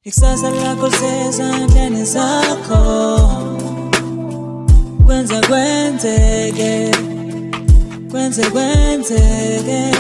Ikusasa lakho lisezandleni zakho. Kwenze kwenzeke, kwenze kwenzeke.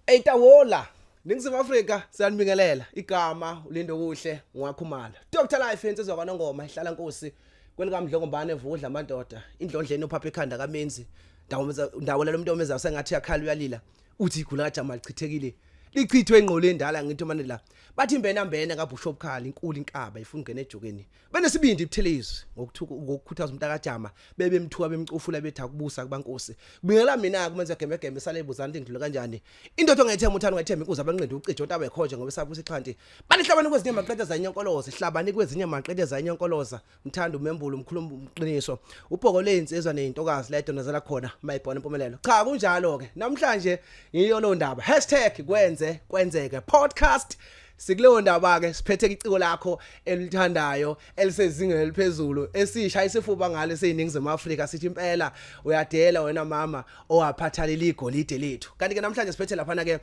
Eyitawola Ningizimu Afrika, siyanibingelela. Igama uLindokuhle Ngwakhumalo, Dr Life, insizwa kwaNongoma ihlala nkosi kwelikamdlokombane, evudla amadoda indlondleni, uphapha ekhanda kamenzi ndawo ndawo lo muntu omezayo sengathi uyakhala, uyalila, uthi igula kaJama lichithekile, lichithwe ingqolo endala. Ngithi manje la bathi imbena mbena kaBhusho obukhali, inkulu inkaba ifuna ungena ejokeni. Benesibindi ibuthelezi ngokuthuka, ngokukhuthaza umuntu akajama, bebemthuka, bemcufula, bethi akubusa kubankosi. Kubingela mina kumenza gemegeme sale buzana ngidlule kanjani. Indoda ongayithemba, uthanda ungayithemba, inkuzi abanqindi ucijo ntabe khoje ngoba esabusa ixhanti. Balihlabane kwezinye maqede zanyonkoloza, hlabane kwezinye maqede zanyonkoloza. Mthanda umembulo umkhuluma umqiniso, ubhoko lezinsizwa nezintokazi la edonazela khona mayibona impumelelo. Cha, kunjalo ke namhlanje, yiyo lo ndaba #KwenzeKwenzeke podcast. Sikuleyo ndaba ke, siphethe iciko lakho elithandayo elisezingeni eliphezulu, esisha isifuba ngalo esiyiningizimu Afrika, sithi impela uyadela wena mama owaphatha leli igolide lethu. Kanti ke namhlanje siphethe lapha ke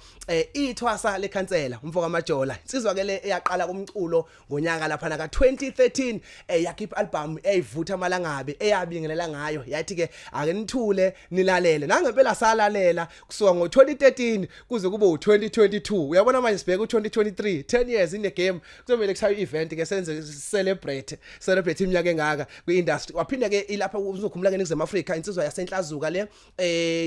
ithwasa lekhansela, umfo kaMajola, insizwa ke le eyaqala kumculo ngonyaka lapha ka 2013, yakhipha album eyivutha amalangabi, eyabingelela ngayo yathi ke ake nithule nilalele. Nangempela salalela kusuka ngo2013 kuze kube u2022. Uyabona manje sibheka u2023, 10 years in the game. Kuzomele kushaywe event ke, senze celebrate iminyaka engaka kwi-industry. Waphinda ke ilapha, uzokhumbula ke, eNingizimu Afrika, insizwa yasenhlazuka le,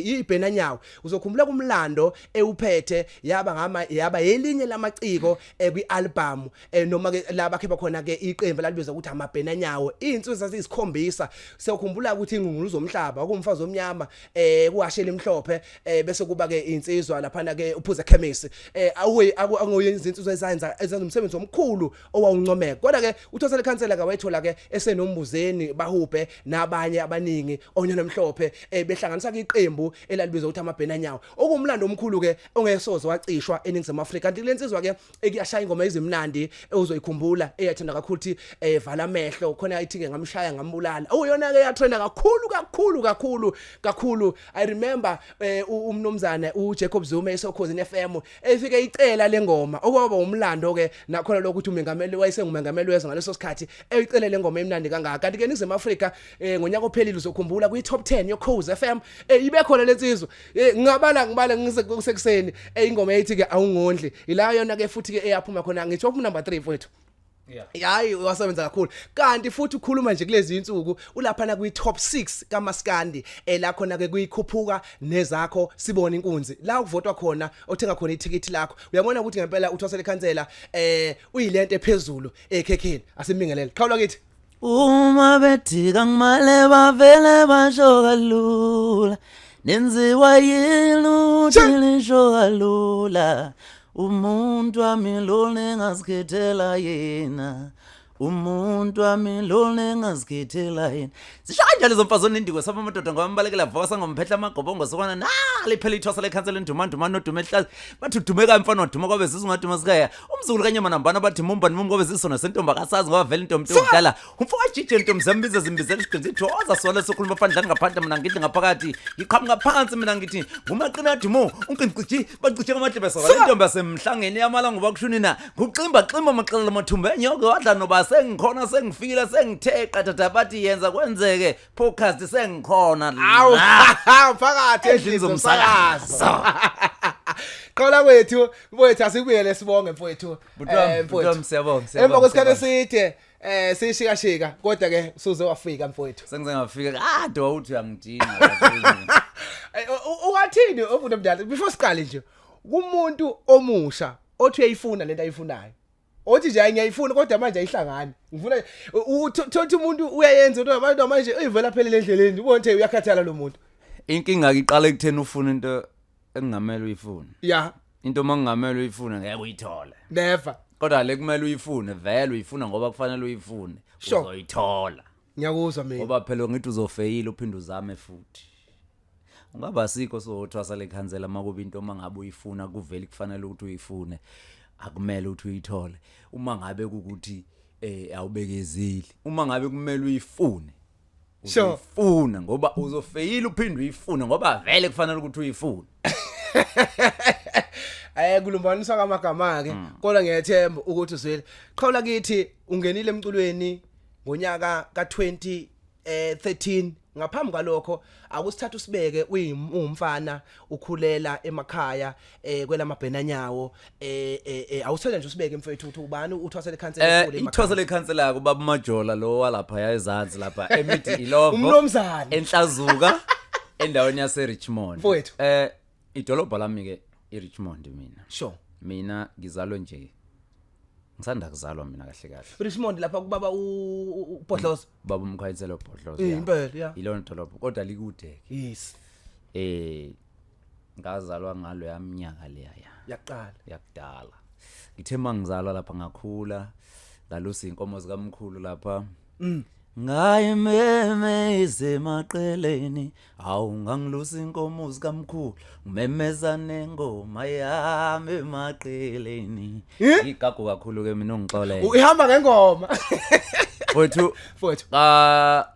ibhenanyawo, uzokhumbula kumlando ewuphethe, yaba ngama yaba yelinye lamaciko kwi-album noma ke la bakhipha khona ke iqembu lalibizwa ukuthi amabhenanyawo, izinsizwa zaziyisikhombisa. Siyakhumbula ukuthi ingqungqulu zomhlaba okumfazi omnyama, kuwashela imhlophe, bese kuba ke insizwa laphana ke uphuze chemist, awuye angoyenza insizwa ezenza umsebenzi omkhulu owawuncomeka. Kodwa ke uthwasa lekhansela ka wayithola ke esenombuzeni bahubhe nabanye abaningi, onyana emhlophe, behlanganisa ke iqembu elalibizwa ukuthi amabhenanyawo, okumlando omkhulu ke ongesoze wacishwa eNingizimu Afrika. Kanti lensizwa ke ekuyashaya ingoma ezimnandi ozoyikhumbula, eyathanda kakhulu ukuthi vala amehlo khona, ithi ke ngamshaya ngambulala, okuyona ke yatrenda kakhulu kakhulu kakhulu kakhulu. I remember umnumzane uJacob Zuma esokhozini FM efike icela lengoma, okwaba umlando ke nakhona lokhu ukuthi umengameli, wayesengumengameli wezwe ngaleso sikhathi, eyicele lengoma emnandi kangaka. Kanti ke eNingizimu Afrika, ngonyaka ophelile, uzokhumbula kwi top 10 yoKhozi FM, ibe khona lensizwa. Ngingabala ngibala ngise kusekuseni. Ingoma eyithi ke awungondli, ila yona ke futhi ke eyaphuma khona, ngithi waphuma number 3 mfowethu. Hayi, wasebenza kakhulu. Kanti futhi ukhuluma nje kulezi insuku ulapha na kwi top 6 kaMaskandi, ela khona ke kuyikhuphuka nezakho sibona inkunzi, la ukuvotwa khona, othenga khona ithikithi lakho. Uyabona ukuthi ngempela uthwasa lekhansela uyilento ephezulu ekhekheni. Asimbingelele, qhawula kithi. Uma bethi kangimale, bavele basho kalula. Nenziwa yini ukuthi nisho kalula? Umuntu wami lo engazikhethela yena, umuntu wami lo engazikhethela yena. Sisho kanjalo lezo mfazi onendiko saba amadoda ngwambalekela vosa ngomphehla amagobongo sokwana nali phela ithwasa lekhansela indumanduma nodume ehlazi. Bathi udume kamfana, waduma kwabe zizwe ngaduma sikaya umzukulu kanyama nambana, bathi mumbani mum kwabe zisona sentombi akasazi ngoba vele intombi ntombi umfo kajije ntombi zambiza zimbizela isigqinzi ithoza sona sokhuluma phandlani ngaphandle, mina ngidle ngaphakathi, ngiqhamuka phansi. Mina ngithi ngumaqina dumo unqincici bacishe ngamadlebe soka lentombi yasemhlangeni yamala ngoba kushuni na nguximba ximba amaxela amathumba enyoke wadla noba sengikhona, sengifikile, sengithe qathatha. Bathi yenza kwenzeke podcast, sengikhona. Awu, phakathi endlini zomsakazo. Qala kwethu mfowethu, asikubuyele sibonge mfowethu. Bhuti wami, bhuti mfowethu. Wami, siyabonga, Emva siyabonga, kwesikhathi siyabonga. eside sishika shika, kodwa ke suze wafika mfowethu. Sengize ngafika kade, wawuthi uyangidinga kakhulu. Ungathini omuntu omdala, before siqale nje, kumuntu omusha othi uyayifuna lento ayifunayo, othi nje hayi ngiyayifuna kodwa manje ayihlangani, ngifuna uthothi umuntu uyayenza into abantu manje uyivela phelele endleleni, ubone ukuthi uyakhathala lo muntu? Inkinga ke iqala ekutheni ufuna into engingamele uyifune. Into uma kungamele uyifune ngeke uyithole. Never. Kodwa le kumele uyifune, vele uyifuna ngoba kufanele uyifune. Uzoyithola. Ngiyakuzwa mina. Ngoba phela ngithi uzofeyila uphinde uzame futhi. Ungaba sikho sothwasa lekhansela makuba into uma ngabe uyifuna kuvele kufanele ukuthi uyifune, akumele ukuthi uyithole. Uma ngabe kukuthi awubekezeli, uma ngabe kumele uyifune, uzoyifuna ngoba uzofeyila uphinde uyifune ngoba vele kufanele ukuthi uyifune. Kulumbaniswa kwamagama ke, kodwa ngiyethemba ukuthi uzwile. Qhawula kithi, ungenile emculweni ngonyaka ka20 13. Ngaphambi kwalokho, akusithatha usibeke uyimfana, ukhulela emakhaya kwelamabhenanyawo, awusithatha nje usibeke, mfethu, ukuthi ubani uthwasele ikhansela ekhulu emakhaya? Ithwasa lekhansela kubaba uMajola lo walapha ezansi lapha eMidi Ilovo. Umnumzane. Enhlazuka, endaweni yase Richmond. Mfowethu. Idolobha lami ke iRichmond mina. Mina ngizalwe nje, ngisanda kuzalwa mina kahle kahle. Richmond lapha kubaba uBhodlozo. Baba umkhwayithelo Bhodlozo. Impela, yeah. Ilona dolobha, kodwa likude ke. Ngazalwa ngalo yaminyaka leya ya. Yaqala. Yakudala. Ngithe mangizalwa lapha, ngakhula, ngalusa inkomo zikamkhulu lapha. Ngayimeme izemaqeleni, awu, ngangilusa inkomo zikamkhulu, ngimemeza nengoma yami emaqeleni. Igagu kakhulu ke mina, ungixolele. Ihamba ngengoma. Mfowethu. Mfowethu. Ka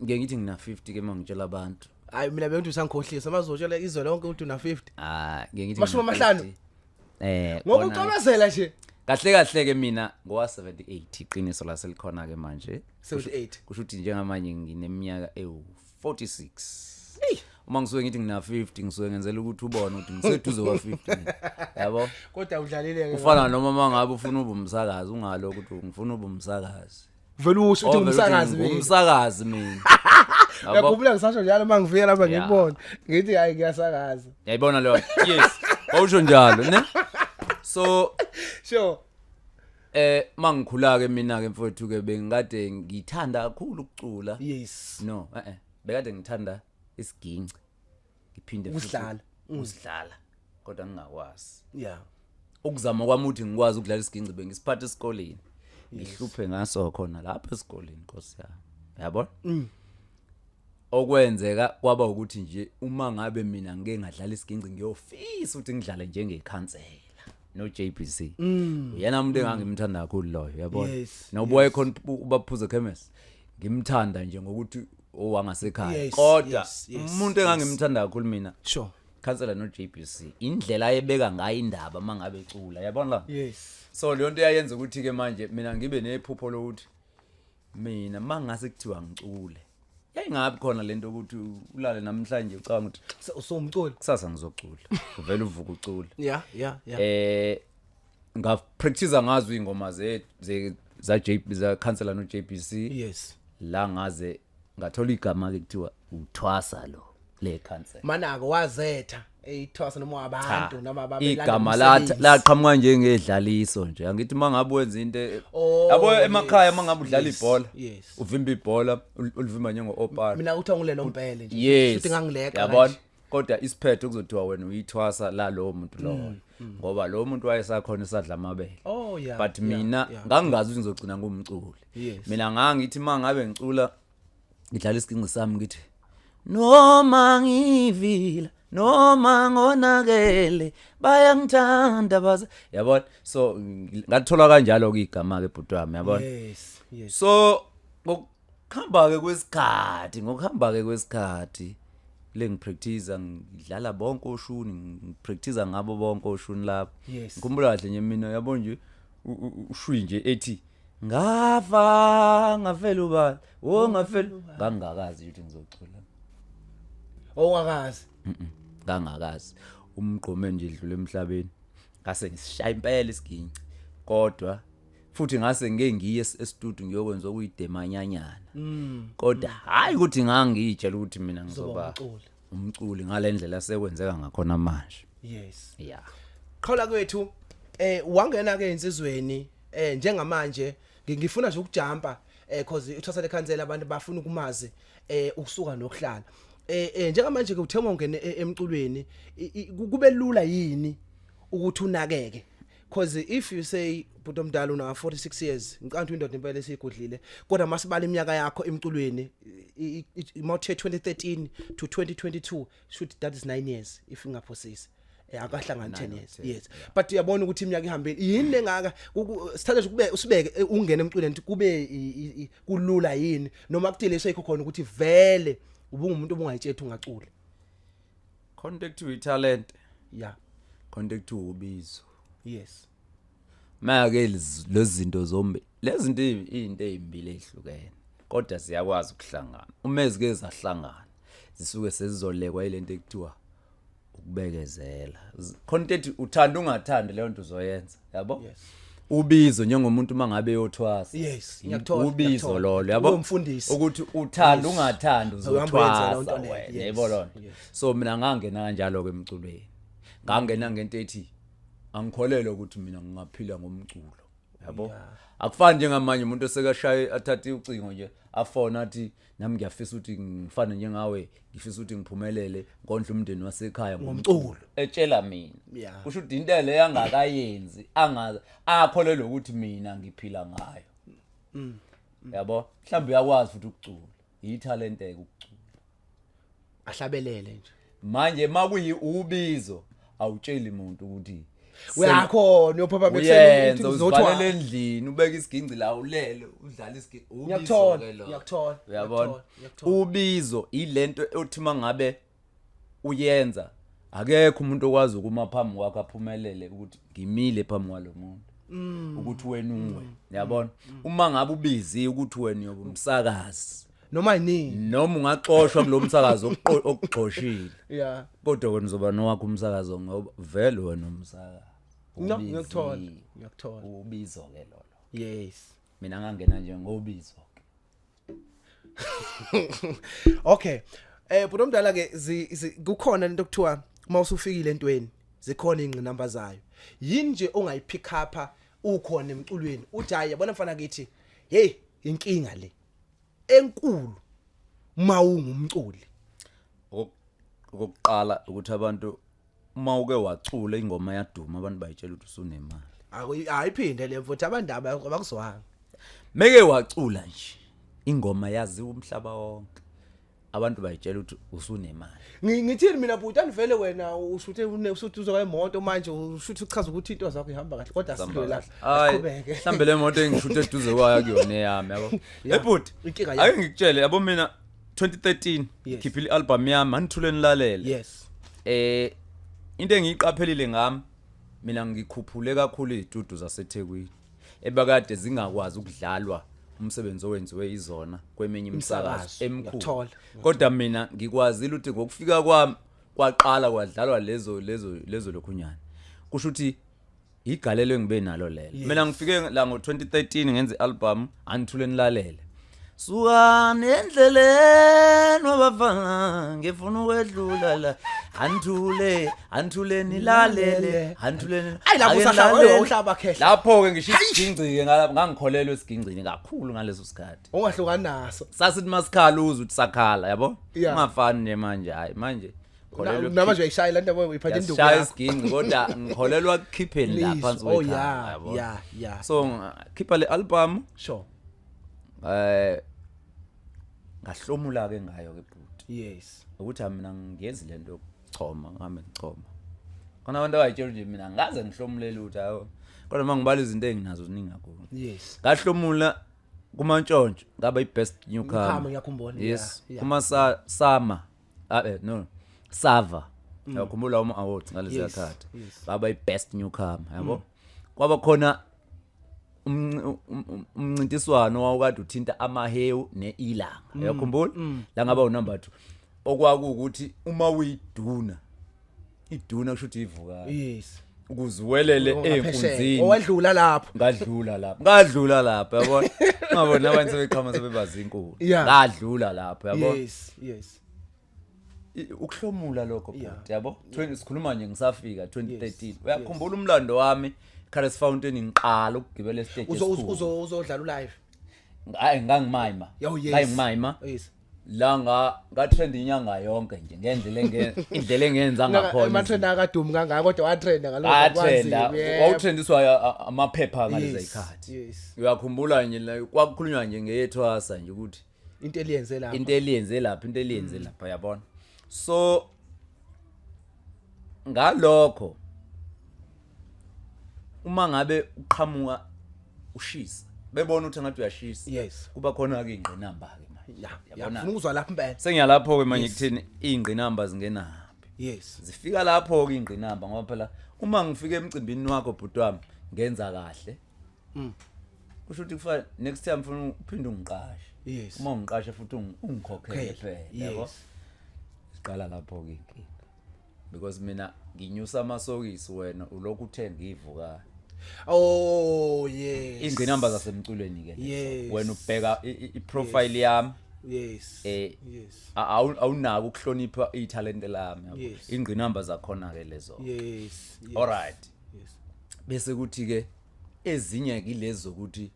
ngeke ngithi ngina 50 ke mangitshela abantu. Hayi, mina bengithi usangikhohlisa mazotshela izwe lonke ukuthi una 50. Ah, ngeke ngithi Mashumi ngina amahlanu? 50. Ngoba Kona- ucwabazela nje. Kahle kahle ke mina ngowa 78, iqiniso laselikhona ke manje. 78. Kusho ukuthi njengamanje ngineminyaka ewu46. Uma ngisuke ngithi ngina 50, ngisuke ngenzela ukuthi ubone ukuthi ngiseduze kwa 50 mina. Yabo? Kodwa udlalile ke. Kufana noma mangabe ufuna ube umsakazi, ungalo ukuthi ngifuna ube umsakazi. Vele usho ukuthi Ovele uthi ngumsakazi mina. Ngumsakazi mina. Yabo? Uyakhumbula ngisasho njalo mangifika lapha ngikubona. Ngithi hayi, ngiyasakaza. Yayibona leyo. Yes. Awusho njalo, ne? So mangikhula ke mina ke, mfowethu ke, bengikade ngithanda kakhulu ukucula. No, bekade ngithanda isiginci. Ngiphinde futhi Ukusidlala. Ukusidlala. Kodwa ngingakwazi. Ukuzama kwami ukuthi ngikwazi ukudlala isiginci, bengisiphatha esikoleni. Ngihluphe ngaso khona lapha esikoleni, Nkosi yami. Yabona? Okwenzeka kwaba ukuthi nje uma ngabe mina ngike ngadlala isiginci, ngiyofisa ukuthi ngidlale njengekhansela no JBC. Uyena umuntu engangimthanda kakhulu loyo, yabona. Noba wayekhona ubaphuza chemist. Ngimthanda nje ngokuthi owangasekhaya. Kodwa umuntu engangimthanda kakhulu mina, khansela no JBC, indlela ayebeka ngayo indaba mangabe ecula, yabona la. So leyo nto iyayenza ukuthi ke manje mina ngibe nephupho lokuthi mina mangase kuthiwa ngicule, yayingabi khona lento ukuthi ulale namhlanje ucabanga ukuthi Usumculi. Kusasa ngizocula, uvela uvuka ucula. Nga practice ngazo ingoma ze za J za khansela no JBC. La ngaze ngathola igama ke, kuthiwa uthwasa lo le khansela. Manako wazetha eyithwasa noma wabantu noma ababelanda Igama umsebenzi. Laqhamuka njengedlaliso nje, angithi mangabe wenza into Oh, yabo emakhaya, yes, mangabe udlala ibhola, uvimba ibhola, ulivimba njengo-opara. Mina kuthiwa ngilelo mpele nje. Futhi ngangileqa Yabona, kanje. kodwa isiphetho kuzothiwa wena uyithwasa la lowo muntu lowo, ngoba lowo muntu wayesakhona esadla amabele. Oh yeah. But mina ngangingazi ukuthi ngizogcina ngumculi. Mina ngangithi mangabe ngicula, ngidlala isiginci sami, ngithi noma ngivila noma ngonakele, bayangithanda baze, yabona. So ngathola kanjalo ke igama ke, bhuti wami, yabona. So ngokuhamba ke kwesikhathi le ngipractice, ngidlala bonke oshuni, ngipractice ngabo bonke oshuni lapha. Ngikhumbula kahle nje mina, yabo nje, ushwi nje ethi ngafa ngafela ubani wo ngafela, ngangingakazi ukuthi ngizocula. Owakazi. Ngangakazi. Umgqome nje idlule emhlabeni, ngase ngisishaya impela isiginci, kodwa futhi ngase ngeke ngiye estudio ngiyokwenza okuyidemanyanyana, kodwa hayi ukuthi ngangiyitshela ukuthi mina ngizoba umculi. Umculi ngalendlela sekwenzeka ngakhona manje. Yeah. Qhola kwethu, wangena ke insizweni njengamanje ngifuna nje ukujumpa cause uthwasa lekhansela, abantu bafuna ukumazi ukusuka nokuhlala. Njengamanje ke uthe ungene emculweni, kube lula yini ukuthi unakeke? Cause if you say, bhuti omdala, una 46 years, ngicabanga ukuthi indoda impela esiyigudlile, kodwa masibala iminyaka yakho emculweni, mawuthe 2013 to 2022, should that is 9 years if ngingaphosisi, akahlangani 10 years. Yes, but uyabona ukuthi iminyaka ihambile yini lengaka. Sithatha nje kube usibeke, ungene emculweni ukuthi kube kulula yini noma kutile seyikho khona ukuthi vele ubungumuntu obungayitshethi ungacula? Khona into ekuthiwa italent. Khona ekuthiwa ubizo. Yes. Maka-ke lezi zinto zombi, lezi zinto iy'nto ey'mbili ey'hlukene, kodwa ziyakwazi ukuhlangana. Uma ezike zahlangana, zisuke sezizolekwa yilento ekuthiwa ukubekezela. Khona into ethi uthanda ungathandi, leyo nto uzoyenza, yabo. Ubizo njengomuntu uma ngabe eyothwasa. Yes, ngiyakuthola, Ubizo ngiyakuthola. lolo, yabo. Ube umfundisi. Ukuthi uthanda ungathandi, Uhambe uyenze leyo uzothwasa nto leyo. wena, yebo lona. So mina ngangena kanjalo-ke emculweni, ngangena ngento ethi angikholelwa ukuthi mina ngingaphila ngomculo, yabo. Akufani njengamanje umuntu osekashaye athathe ucingo nje, afone athi, "Nami ngiyafisa ukuthi ngifane njengawe, ngifisa ukuthi ngiphumelele, ngondle umndeni wasekhaya ngomculo," etshela mina. Kusho ukuthi into leyo angakayenzi, angazi akholelwa ukuthi mina ngiphila ngayo, yabo. Mhlawumbe uyakwazi futhi ukucula, yithalente ukucula. Ahlabelele nje. Manje makuyi ubizo, awutsheli umuntu ukuthi Uyakhona uyophapha. Uyenza, uzivalele endlini, ubeke isiginci la, ulele, udlala isiginci. Ngiyakuthola, ngiyakuthola. Uyabona? Ngiyakuthola. Ubizo ilento othi mangabe uyenza, akekho umuntu okwazi ukuma phambi kwakho aphumelele, ukuthi ngimile phambi kwalo muntu, ukuthi wena uwe, yabona. Uma ngabe ubiziwe ukuthi wena uyoba umsakazi, Noma yini. Noma ungaxoshwa kulo msakazo okugxoshile, kodwa wena uzoba nowakho umsakazo, ngoba vele wena umsakazi. No. Ubiziwe. Ngiyakuthola, ngiyakuthola. Ubizo ke lolo. Mina ngangena nje ngobizo ke. Okay, bhuti omdala ke, kukhona lento okuthiwa uma usufikile entweni zikhona ingqinamba zayo. Yini nje ongayipick up ukhona emculweni uthi, "Hayi, yabona mfana kithi, hey, inkinga le enkulu mawungumculi"? Okokuqala ukuthi abantu, uma uke wacula ingoma yaduma, abantu bayitshela ukuthi usunemali. Ayiphinde le mfuthu, abandaba abakuzwanga. Meke wacula nje ingoma yaziwa umhlaba wonke, abantu bayitshela ukuthi usunemali. Ngithini mina bhuti, anivele wena ushuthe usuthi uzoka imoto manje, ushuthi uchaza ukuthi into zakho ihamba kahle, kodwa sidlule la. Hayi. Asiqhubeke. Mhlambe le moto engishuthe eduze kwayo akuyona eyami, yabo. Ebhuti, Inkinga ake yakho. ngikutshele, yabo, mina 2013 khiphile i-album yami, Anithule Nilalele. Into engiyiqaphelile ngami mina, ngikhuphule kakhulu izitudio zaseThekwini ebakade zingakwazi ukudlalwa umsebenzi owenziwe izona kweminye imisakazo Imisakazo, emikhulu. Ngiyakuthola. Kodwa mina ngikwazile ukuthi ngokufika kwami kwaqala kwadlalwa lezo lokhunyana. Kusho ukuthi igalelo engibe nalo lelo. Mina ngifike la ngo-2013, ngenza i-album Anithule Nilalele. Sukani endleleni wabafana, ngifuna ukwedlula la. Anithule, anithule nilalele, anithule. Ayi, lapho Ake nilalele. uhlaba khehla. Lapho-ke ngisho isigingci-ke ngalapho, ngangikholelwa esigingcini kakhulu ngaleso sikhathi. Ungahlukani naso. Sasithi masikhala uzwe ukuthi sakhala, yabo. Ungafani nje manje, hayi manje kholelwa. Namanje uyayishaya le nto, uyiphatha induku Ngiyasishaya yakho. isiginci, kodwa ngikholelwa kukhipheni la Please. phansi Oh, kwekhaya, yabo. So khipha le album, ngahlomula ke ngayo ke bhuti, ukuthi mina ngiyenzi lento yokuchoma, ngihambe ngichoma khona. Abantu abayitshela nje mina ngaze ngihlomulele ukuthi hawo, kodwa uma ngibala izinto enginazo ziningi kakhulu. Ngahlomula kumantshontsho, ngaba i-best newcomer. Newcomer, ngiyakhumbula, Yes. Yeah. Kuma sama no sava, uyakhumbula uma awards ngalezi khathi? Yes. Ngaba i-best newcomer, yabo. Kwaba khona umncintiswano wawukade uthinta amahewu neilanga, uyakhumbula? La ngaba unumber 2, okwakuwukuthi uma uyiduna, iduna kusho ukuthi ivuka ukuze uwelele Ngaphesheya. ey'nkunzini. Owedlula lapho. Ngadlula lapho, ngadlula lapho, yabona. Ungaboni abanye sebeqhama sebebazi inkulu. Ngadlula lapho, yabo. Ukuhlomula lokho, bhuti, yabo. 20 sikhuluma nje ngisafika 2013. Uyakhumbula umlando wami, Curtis Fountain, ngiqala ukugibela estage esikhulu. Uzodlala ulive. Hayi, ngangimayima. Oh, yes. Ngangimayima. La nga trend inyanga yonke nje ngendlela indlela engenza ngakhona. Ama-trend akadumi kangaka, kodwa watrenda ngalokho. Atrenda. Kwanzima, yebo. Wawutrendiswa amaphepha ngalezi zikhathi. Uyakhumbula nje la kwakukhulunywa nje ngeyethwasa nje ukuthi Into eliyenze lapha. Into eliyenze lapha, into eliyenze lapha, yabona. So ngalokho uma ngabe uqhamuka ushisa, bebona ukuthi ngathi uyashisa, kuba khona ke ingqinamba ke manje. Yabona? Ufuna ukuzwa lapha impela. Sengiyalapho ke manje kuthini, ingqinamba zingenaphi? Yes. Zifika lapho ke ingqinamba, ngoba phela Uma ngifika emcimbini wakho bhuti wami ngenza kahle. Kusho ukuthi kufanele next time ufuna uphinde ungiqashe. Yes. Uma ungiqashe futhi ungikhokhele phela, yabo. Yes. Siqala lapho ke inkinga. Because mina nginyusa amasokisi, wena ulokhu uthenga ivuka. Oh yes. Ingqinamba zasemculweni ke lezo. Yes. Wena ubheka i-profile yami. Yes. Yes. Awunako ukuhlonipha ithalente lami, yabo. Yes. Ingqinamba zakhona ke lezo. Yes. All right. Yes. Bese kuthi ke ezinye kilezo ukuthi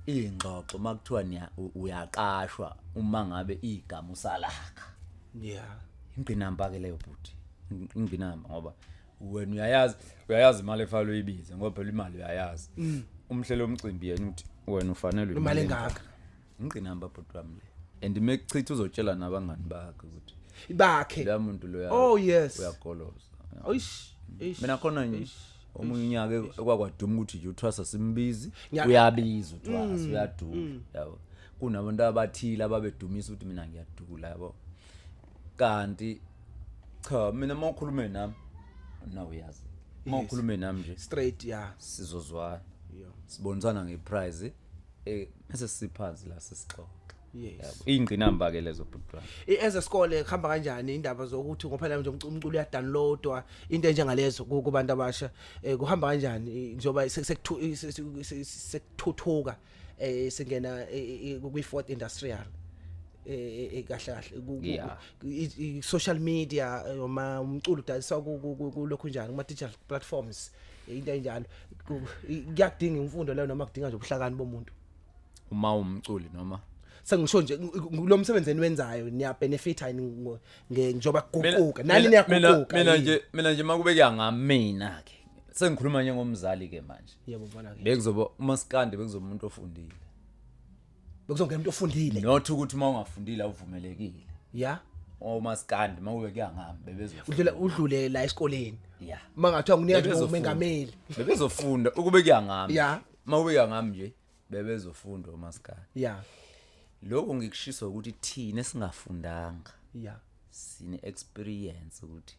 ingxoxo makuthiwa uyaqashwa uma ngabe igama usalakha. Ingqinamba ke leyo bhuti. Ingqinamba ngoba wena uyayazi imali efanele uyibize, ngoba phela imali uyayazi. Umhlelo omcimbi yena uthi wena ufanele Imali engaka. Ingqinamba bhuti wami le. And mekuchitha uzotshela nabangani bakhe ukuthi Bakhe. la muntu lo Oh, yes. uyagoloza. Oish. Eish. Mina khona nje omunye unyaka ekwakwaduma ukuthi nje uthwasa simbizi, uyabiza uthwasa, uyaduma, yabo. Kunabantu abathile ababedumisa ukuthi mina ngiyadula, yabo. Kanti cha, mina mawukhulume nami na uyazi. Mawukhulume nami nje Straight, yeah. sizozwana. Yeah. Sibonisana ngeprice bese siphansi la sisixoxa. Yes. Yabo. Ingqinamba ke lezo bhuti wami. As a skole kuhamba kanjani indaba zokuthi ngoba phela nje umculo uyadownloadwa, into enjengalezo kubantu abasha, kuhamba kanjani njengoba sekuthuthuka, singena kwi fourth industrial, kahle kahle social media, noma umculo udayiswa kulokhu njani, kuma digital platforms, into enjalo, kuyakudinga imfundo leyo noma kudinga nje ubuhlakani bomuntu? Uma umculi noma Sengisho nje lo msebenzi eniwenzayo, niya benefita yini njengoba kuguquka, nani niyaguquka Mina yini? nje makube kuya ngamina ke, sengikhuluma njengomzali ke manje, Yebo mfana ke. Bekuzoba umaskandi, bekuzoba umuntu ofundile. Bekuzongena umuntu ofundile. Not ukuthi uma ungafundile awuvumelekile. Omaskandi makube kuya ngami bebezofunda. Udlule la esikoleni. Yeah. Mangathiwa nginika nje Bebezofunda. umengameli. Bebezofunda ukube kuya ngami. Makube kuya ngami nje bebezofunda omaskandi. Lokho ngikushiswa ukuthi thina esingafundanga sine experience ukuthi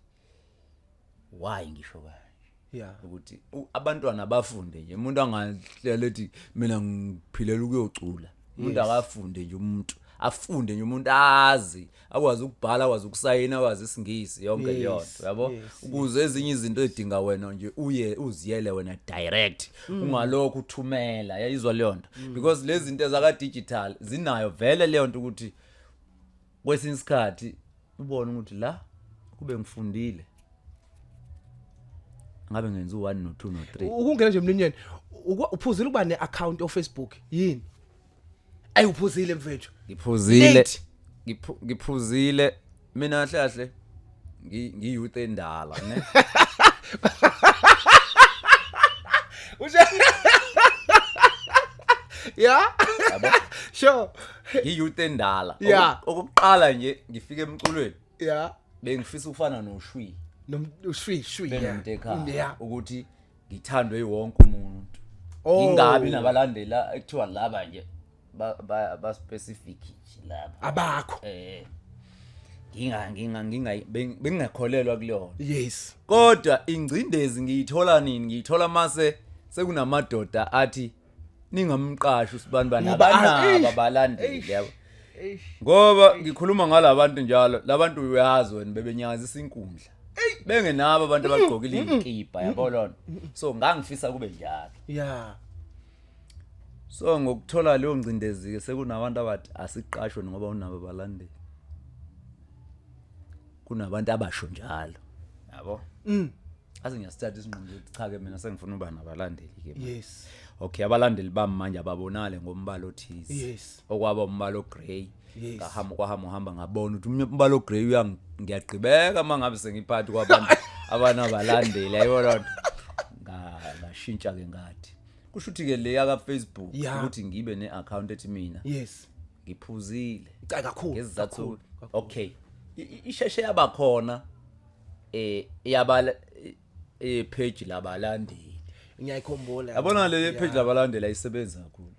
why ngisho kanje. Ukuthi abantwana bafunde nje, umuntu angahlela ethi mina ngiphilela ukuyocula. Umuntu akafunde nje, umuntu afunde nje, umuntu azi, akwazi ukubhala, akwazi ukusayina, akwazi isiNgisi, yonke leyo nto, yabo, ukuze ezinye izinto ezidinga wena nje uye uziyele wena direct, ungalokhu uthumela, yayizwa leyo nto, because lezi zinto ezaka digital zinayo vele leyo nto ukuthi kwesinye isikhathi ubone ukuthi la kube ngifundile ngabe ngenza u1 no2 no3. Ukungena nje emlinyeni, uphuzile ukuba ne-account o Facebook yini? Ayi, uphuzile mfethu. Ngiphuzile. Late. Ngiphuzile mina kahle kahle, ngi-youth endala ne. Usho yeah. Yabo. Sure. Ngi-youth endala. Okokuqala nje ngifike emculweni, bengifisa ukufana noShwi. Nom ushwi shwi, yeah. Benomuntu ekhaya ukuthi ngithandwe wonke umuntu. Oh. Ngingabi nabalandela ekuthiwa laba nje ba specific nje laba. Abakho. Nginga nginga nginga bengingakholelwa kuleyona. Kodwa ingcindezi ngiyithola nini? Ngiyithola mase sekunamadoda athi ningamqashi usibanibani, Ngoba abanabo eish, abalandeli, eish, yabo. Eish. Ngoba ngikhuluma ngalabantu njalo, labantu uyazi wena bebenyakazisa inkundla. Bengenabo abantu abagqokile izikipa, yabo lona. So ngangifisa kube njalo. So ngokuthola leyo ngcindezi ke sekunabantu abathi asiqashwe ngoba unabo abalandeli. Kunabantu abasho njalo. Yabo? Ase ngiyasithatha isinqumo ukuthi cha ke mina sengifuna uba nabalandeli ke manje. Okay, abalandeli bami manje ababonale ngombalo othize. Okwaba umbalo grey. Ngahamba kwahamba uhamba ngabona ukuthi umbalo grey ngiyagqibeka mangabe sengiphathi kwabantu abanabalandeli, ayibona lento. Ngashintsha ke ngathi. Kusho ukuthi ke le yaka Facebook ukuthi ngibe neaccount ethi mina. Ngiphuzile. Cha, kakhulu, Ngesizathu kakhulu, kakhulu. Okay. Isheshe yabakhona yabala page labalandeli. Ngiyayikhumbula. Yabona le page labalandeli ayisebenzi kakhulu.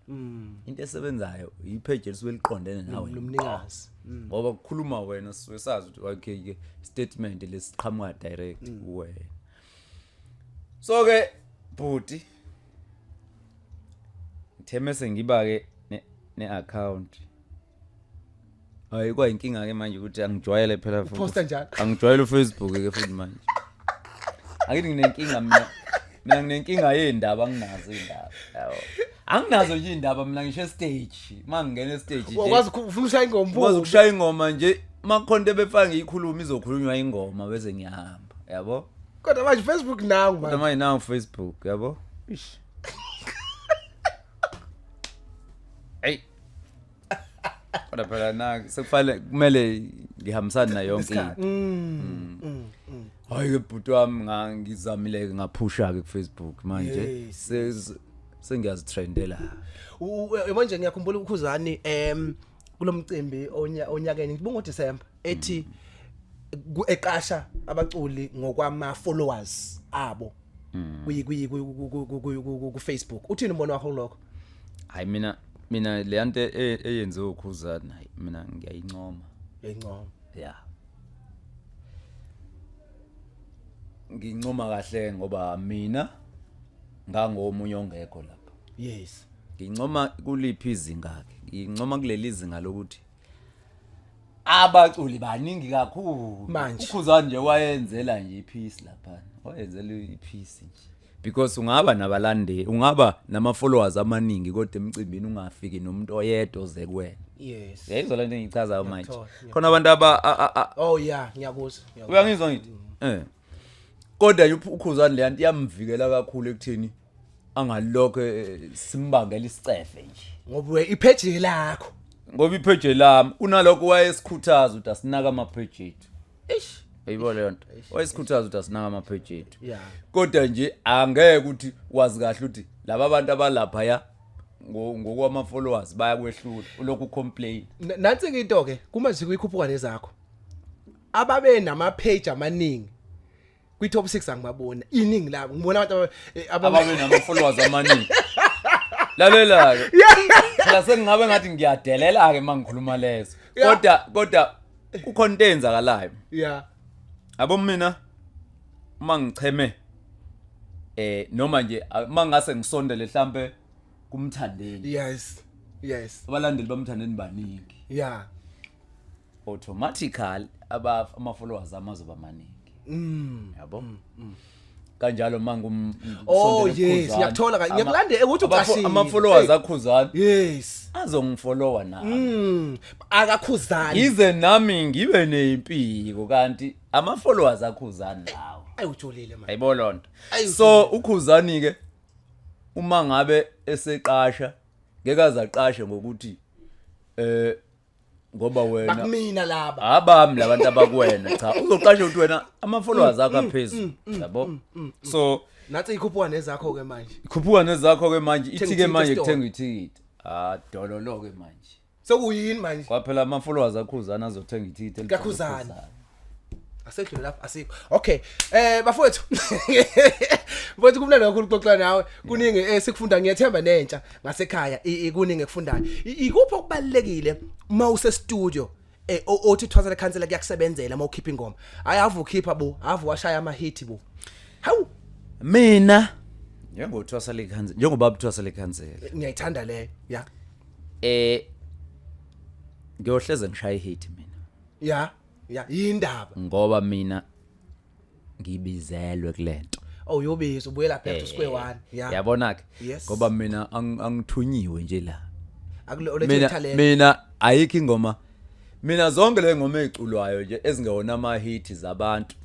Into esebenzayo i page elisuke liqondene nawe. Nomnikazi. Ngoba kukhuluma wena sisazi ukuthi okay ke statement lesiqhamuka direct kuwena. So ke bhuti ngithe mese ngiba ke ne account. Hayi kwayinkinga ke manje ukuthi angijwayele phela futhi. Uposta njalo. Angijwayele uFacebook ke futhi manje. Angithi nginenkinga mina. Mina nginenkinga yendaba anginazo indaba. Yabo. Anginazo nje indaba mina ngisho stage. Mangingena stage nje. Wakwazi ufuna ushaya ingoma. Ukwazi ukushaya ingoma nje makhona into ebefana ngiyikhuluma izokhulunywa ingoma bese ngiyahamba. Yabo? Kodwa manje Facebook now Kodwa manje. manje now Facebook yabo? Ish. Hey. Kodwa phela na sekufanele kumele ngihambisane nayo yonke into. Mm. Hayi ke bhuti wami ngangizamile ke ngaphusha ke ku Facebook manje Yes. sengiyazitrendela. Manje ngiyakhumbula ukhuzani kulomcimbi onyakeni ngibunga uDecember ethi eqasha abaculi ngokwama followers abo kuyi kuyi ku Facebook. Uthini umbono wakho kulokho? Hayi mina le nto eyenziwe ukhuzani hayi mina ngiyayincoma. Uyayincoma. Yeah. Ngincoma kahle ngoba mina ngangomunye ongekho lapha. Yes. Ngincoma kuliphi izinga ke? Ngincoma kuleli zinga lokuthi abaculi baningi kakhulu. Manje. Ukhuzani nje wayenzela nje ipeace lapha. Wayenzela ipeace nje. Because ungaba nabalandeli, ungaba nama followers amaningi kodwa emcimbini ungafiki nomuntu oyedwa oze kuwena. Yes. Yayizwa lento engiyichazayo manje. Ngiyakuthola, Khona abantu aba Oh yeah, ngiyakuzwa. Ngiyakuzwa. Uyangizwa ngithi? Eh. Kodwa nje ukhuzani le nto iyamvikela kakhulu ekutheni angalokho simbangela isicefe nje. Ngoba ipage lakho. Ngoba ipage lami unalokho wayesikhuthaza ukuthi asinaka ama page ethu. Eish. Uyibo leyo nto. Wayesikhuthaza ukuthi asinaka ama page ethu. Yeah. Kodwa nje angeke ukuthi wazi kahle ukuthi laba bantu abalapha ya ngokwama followers bayakwehlula ulokhu complain. Nansi ke into ke kuma nje kuyikhuphuka nezakho. Ababe nama page amaningi kwi top 6 angibabona. Iningi labo ngibona abantu ababe nama followers amaningi. Lalela ke. Phela sengingabe ngathi ngiyadelela ke mangikhuluma lezo. Kodwa kukhona into eyenzakalayo. Yeah. Abo mina uma ngicheme noma nje mangase ngisondele mhlambe kumthandeni. Yes. Yes. Abalandeli bamthandeni baningi. Yeah. Automatically ama followers amazoba maningi. Yabo? Kanjalo mangum Oh yes, ngiyakuthola ka ngiyakulandela ukuthi uqashile. Ama followers akhuzani. Yes. Azongifollowa nami. Akakhuzani. Ize nami ngibe nezimpiko kanti ama followers akhuzani lawo. Ayi ujulile manje. Ayibo lonto. So ukhuzani ke uma ngabe eseqasha ngeke azaqashe ngokuthi ngoba wena bakumina laba abami labantu abakuwena cha uzoqasha ukuthi wena ama followers akho aphezulu yabo. So nathi ikhuphuka nezakho ke manje ikhuphuka nezakho ke manje ithi ke manje kuthenga ithikithi dololo ke manje sokuyini manje kwaphela ama followers akhuzana azothenga ithikithi elikhuzana asedlule lapha asikho. Okay bafowethu mfowethu kumnandi kakhulu ukuxoxa nawe kuningi sikufunda ngiyethemba nentsha ngasekhaya kuningi ekufundayo. Ikuphi okubalekile uma use studio othi Thwasa lekhansela kuyakusebenzela uma ukhipha ingoma? Hayi ave ukhipha bo, ave washaya ama hit bo. Hawu mina njengothwasa lekhansela njengoba uthwasa lekhansela ngiyayithanda leyo. Yeah. Ngiyohleze ngishaya hit mina. Yeah. Yeah, yindaba ngoba mina ngibizelwe kulento. Oh uyobizwa ubuyela back to square one. Yeah. Yabona ke Yes. ngoba mina angithunyiwe nje la. Akulethe talent. Mina ayikho ingoma. Mina zonke le ngoma eziculwayo nje ezingewona ama hit zabantu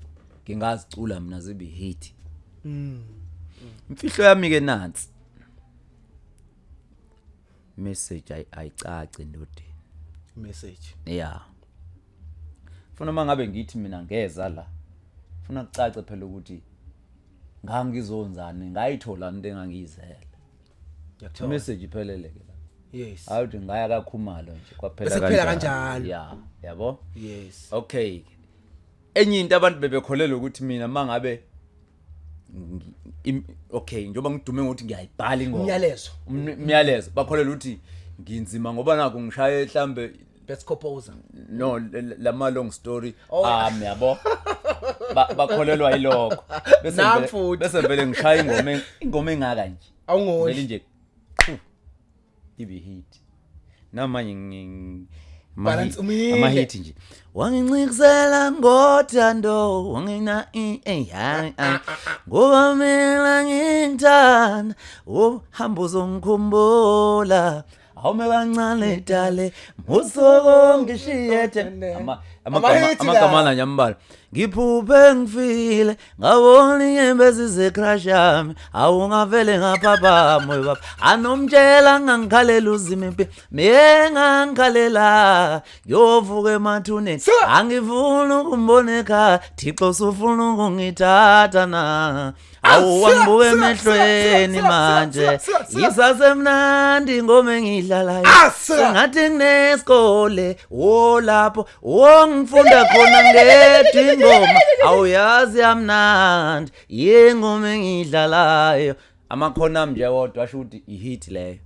ngingazicula mina zibe hit. Imfihlo yami ke nansi. Message ayicaci ndodeni. Message. Yeah. Funa mangabe ngithi mina ngeza la. Funa kucace phela ukuthi ngangizonzani ngayithola into engangiyizela. Ngiyakuthola. Message iphelele ke la. Yes. Awuthi ngaya kakhumalo nje kwaphela Bese kuphela kanjalo. Yeah, yabo? Yes. Okay. Enye into abantu bebekholelwa ukuthi mina mangabe okay njengoba ngidume ngokuthi ngiyayibhala ingoma. Umyalezo. Umyalezo bakholelwa ukuthi nginzima ngoba naku ngishaye mhlambe best composer. No lama long story ami yabo. Bakholelwa yilokho. Bese Nami ngivele- futhi. bese vele ngishaya ingoma ingoma engaka nje. Awungondli. Vele nje qhu, ibe hit. Namanje Balance umile. ama-hit nje. Wangincikisela ngothando wangina i eh, hayi, ah. Ngoba mina ngithanda uhamba uzongikhumbula awume kancane dale musuku ngishiyethe Ama-hit la. amagama nje ambalwa. Ngiphuphe ngifile ngabona inyembezi zecrush yami awungavele ngaphaphama we baba anomtshela ngangikhalela uzima impi mengangikhalela ngiyovuka emathuneni Sir! angifuni ukumbona ekhaya thixo usufuna ukungithatha na awu Sir, wangibuka sir, emehlweni sir, sir, manje sir, sir, sir. isasemnandi ingoma engiyidlalayo Ah, sir. sengathi nginesikole wo lapho wongifunda khona ngedwa ingoma awuyazi yamnandi yengoma engiyidlalayo. Amakhona ami nje wodwa asho ukuthi i-hit leyo.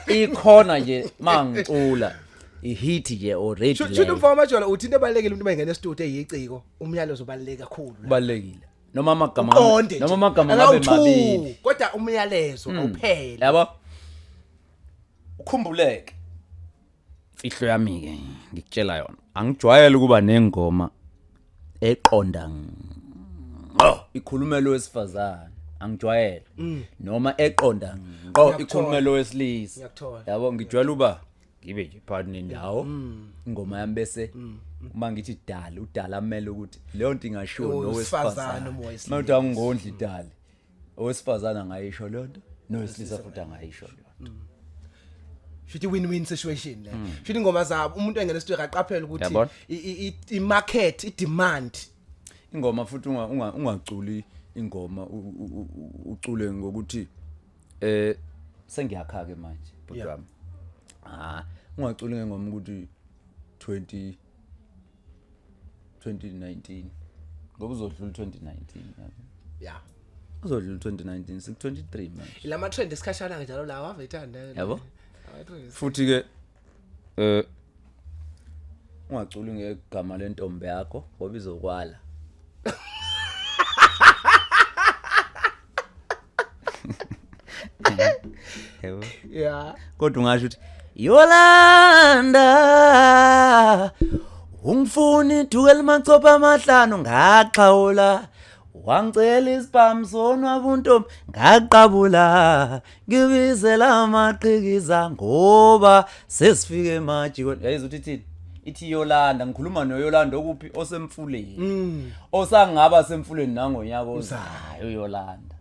Ikhona nje mangicula i-hit nje already Shuthi leyo. umfana wamajola uthi into ebalekile umuntu mayengena estudio eyiciko umyalezo ubaluleke kakhulu. Kubalulekile noma amagama Uqonde noma nje. amagama ngabe Akawu-two, mabili kodwa umyalezo awuphele. Yabo, ukhumbuleke imfihlo yami ke ngikutshela yona, angijwayele ukuba nengoma eqonda ngqo ikhulumela owesifazane, angijwayele noma eqonda ngqo Ngiyakuthola. ikhulumela owesilisa. Ngiyakuthola. Yabo, ngijwayele uba ngibe nje phakathi nendawo ingoma yami, bese uma ngithi dali udala amele ukuthi leyo nto ingashiwo Owesifazane nowesifazane noma owesilisa. Uma uthi angondli dali, owesifazane angayisho leyo nto nowesilisa futhi angayisho leyo nto. Shuthi win-win situation le. Shuthi ingoma zabo umuntu engena estudio akaqaphela ukuthi Yabona? i-market i-demand. Ingoma futhi ungaculi ingoma ucule ngokuthi sengiyakha ke manje bhuti wami. Ah, ungaculi ngengoma ukuthi 20 2019 ngoba uzodlula 2019, yabo. Uzodlula 2019, sik 23 manje. Lama trend esikhashana njalo lawa avethanda. Yabo? Futhi ke ungaculi ngegama lentombi yakho ngoba izokwala. Yebo. Kodwa ungasho ukuthi Yolanda ungifuna iduke limachopha amahlanu ngaxhawula wangicela isibhamu sonwaba untombi ngaqabula ngibizela amaqhikiza ngoba sesifike emajikweni. Yayiza ukuthi ithini? Ithi Yolanda, ngikhuluma noYolanda okuphi osemfuleni. Osangaba semfuleni nangonyaka ozayo uYolanda.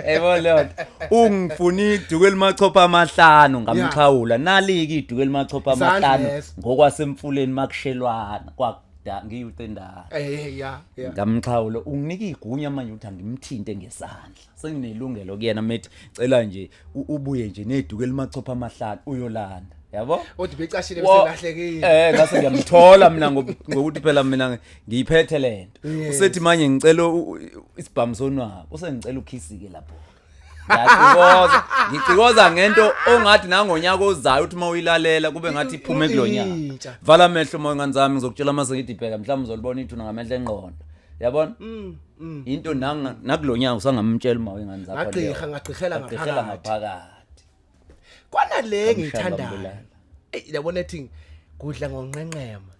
Yebo leyo nto. Ungifuna iduku elimachopha amahlanu ngamxhawula. Naliki iduku elimachopha Isandla amahlanu leso. ngokwasemfuleni makushelwana kwakuda ngiyucendana. Yeah yeah. Ngamxhawula unginika igunya manje ukuthi angimthinte ngesandla. Senginelungelo kuyena methi cela nje ubuye nje neduku elimachopha amahlanu uYolanda. Yabo? Kodwa becashile bese lahlekile. Ngase ngiyamthola mina ngokuthi phela mina ngiyiphethe lento. Usethi manje ngicela isibhamu sonwabo. Usengicela ukhisike lapho. Ngiyacikoza, ngicikoza ngento ongathi nangonyaka ozayo uthi mawuyilalela kube ngathi iphume kulonyaka. Intsha. Vala amehlo moya ngane zami, ngizokutshela mase ngithi bheka mhlawumbe uzolibona ithuna ngamehlo engqondo. Yabona? Into nakulonyaka usangamtshela uma wengane zakho. Ngagqirha, ngagqirhela Ngagqirhela ngaphakathi. ngaphakathi. Kwana le Ngamshaya ngiyithandayo. ngambulala. Ey yabona ethi kudla ngonqenqema.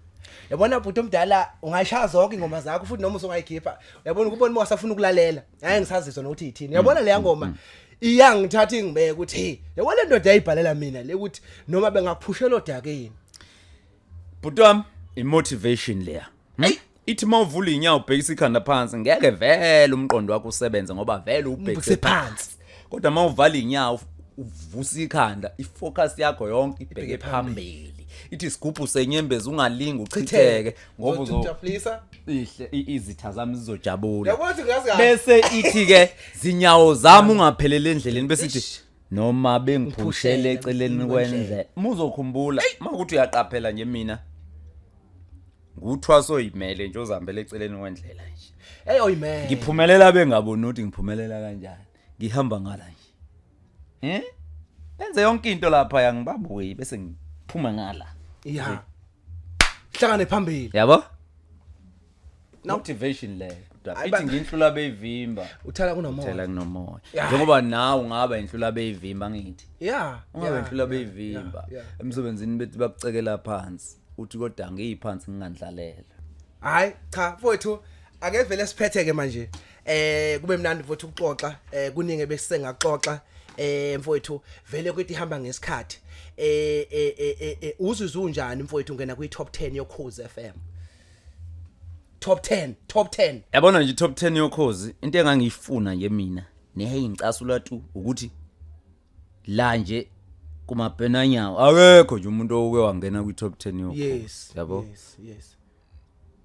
Yabona bhuti omdala ungayishaya zonke ingoma zakho futhi noma usungayikhipha. Uyabona ukubona uma usafuna ukulalela. Hayi ngisazizwa nokuthi ithini. Yabona leya ngoma iyangithatha ingibeke ukuthi hey yabona le ndoda yayibhalela mina le ukuthi noma bengaphushela odakeni. Bhuti wami, i-motivation leya. Hey, ithi mawuvula inyawo ubhekisa ikhanda phansi ngeke vele umqondo wakho usebenze ngoba vele ubhekise Ubhekise phansi. Kodwa mawuvala inyawo uvusa ikhanda, ifocus yakho yonke ibheke Ibheke phambili. Ithi isigubhu senyembezi ungalingi uchitheke ngoba uzo Uzojabulisa. ihle izitha zami zizojabula. Yabona ukuthi ngazi kahle. Bese ithi ke zinyawo zami ungaphelele endleleni bese ithi Eish. noma bengiphushele Ngiphushele eceleni kwendlela. kwendlela. Muzokhumbula makuthi uyaqaphela nje mina nguthwaso oyimele nje ozihambela eceleni kwendlela nje. Hey oyimele. Ngiphumelela bengaboni ukuthi ngiphumelela kanjani. Ngihamba ngala nje. Benze yonke into lapha yangibabuyi bese ngiphuma ngala. Yeah. Hlangane phambili. Yabo? No. Motivation leyo. Hayi, Ithi nginhlula beyivimba. Uthala kunomoya. Thela kunomoya. Yeah. Njengoba nawe ungaba inhlula beyivimba ngithi. Ungaba inhlula beyivimba. Emsebenzini bethi bakucekela phansi. Uthi kodwa ngiyiphansi ngingandlalela. Hayi cha mfowethu, ake vele siphethe ke manje. Kube mnandi mfowethu ukuxoxa, kuningi besisengaxoxa. Mfowethu vele kuthi ihamba ngesikhathi. Uzizwa unjani mfowethu ungena kwi top 10 yoKhozi FM? Top 10, top 10. Yabona nje top 10 yoKhozi, into engangiyifuna nje mina neyingicasula tu ukuthi la nje kumabhenanyawo akekho nje umuntu owuke wangena kwi top 10 yoKhozi. Yabo? Yes.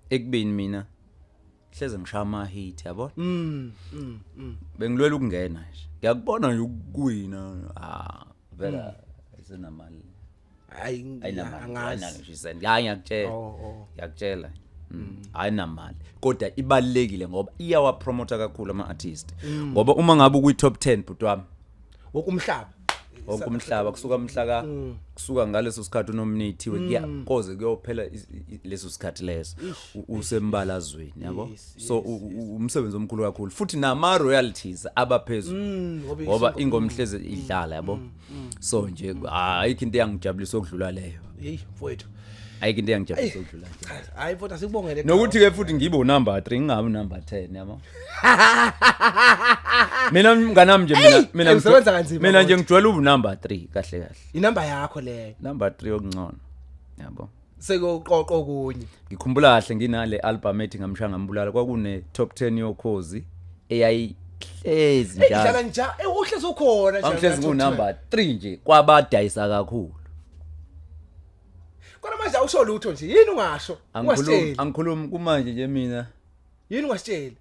Ekubeni mina hleze ngishaya ama hit, yabo? Bengilwela ukungena nje. Ngiyakubona nje ukuwina. Ah, vela ayisenamali. Hayi, Ayinamali. angazi. Ayinalo nje isenti. Hayi, ngiyakutshela. Oh. Ngiyakutshela. Ayinamali. Kodwa ibalekile ngoba iyawa promote kakhulu ama artist. Ngoba uma ngabe ukwi top 10 bhuti wami, Wonke umhlaba. Wonke umhlaba kusuka mhla ka kusuka ngaleso sikhathi unominathiwe kuya koze kuyophela leso sikhathi leso usembalazweni, yabo. So umsebenzi omkhulu kakhulu futhi nama royalties abaphezulu Ngoba ngoba ingoma ihleze idlala, yabo. So nje ayikho into eyangijabulisa okudlula leyo. Hey mfowethu. Ayikho into eyangijabulisa okudlula leyo. Cha, hayi mfowethu, asikubongele. Nokuthi ke futhi ngibe unumber 3 ngingabi number 10, yabo. Mina mnganami nje mina mina Ey, usebenza kanzima mina nje kodwa. ngijwayele ubu number 3 kahle kahle. Inamba yakho leyo. Number 3 okungcono, yabo. Sekuqoqo kunye. Ngikhumbula kahle nginale album ethi Ngamshaya Ngambulala, kwakune top 10 yoKhozi eyayihlezi Idlala njalo. nje, uhlezi ukhona nje. Angihlezi ku number 3 nje kwabadayisa kakhulu. Kodwa manje awusho lutho nje. Yini ungasho? Angikhulumi, Ungasitsheli. angikhulumi kumanje nje mina. Yini ungasitsheli?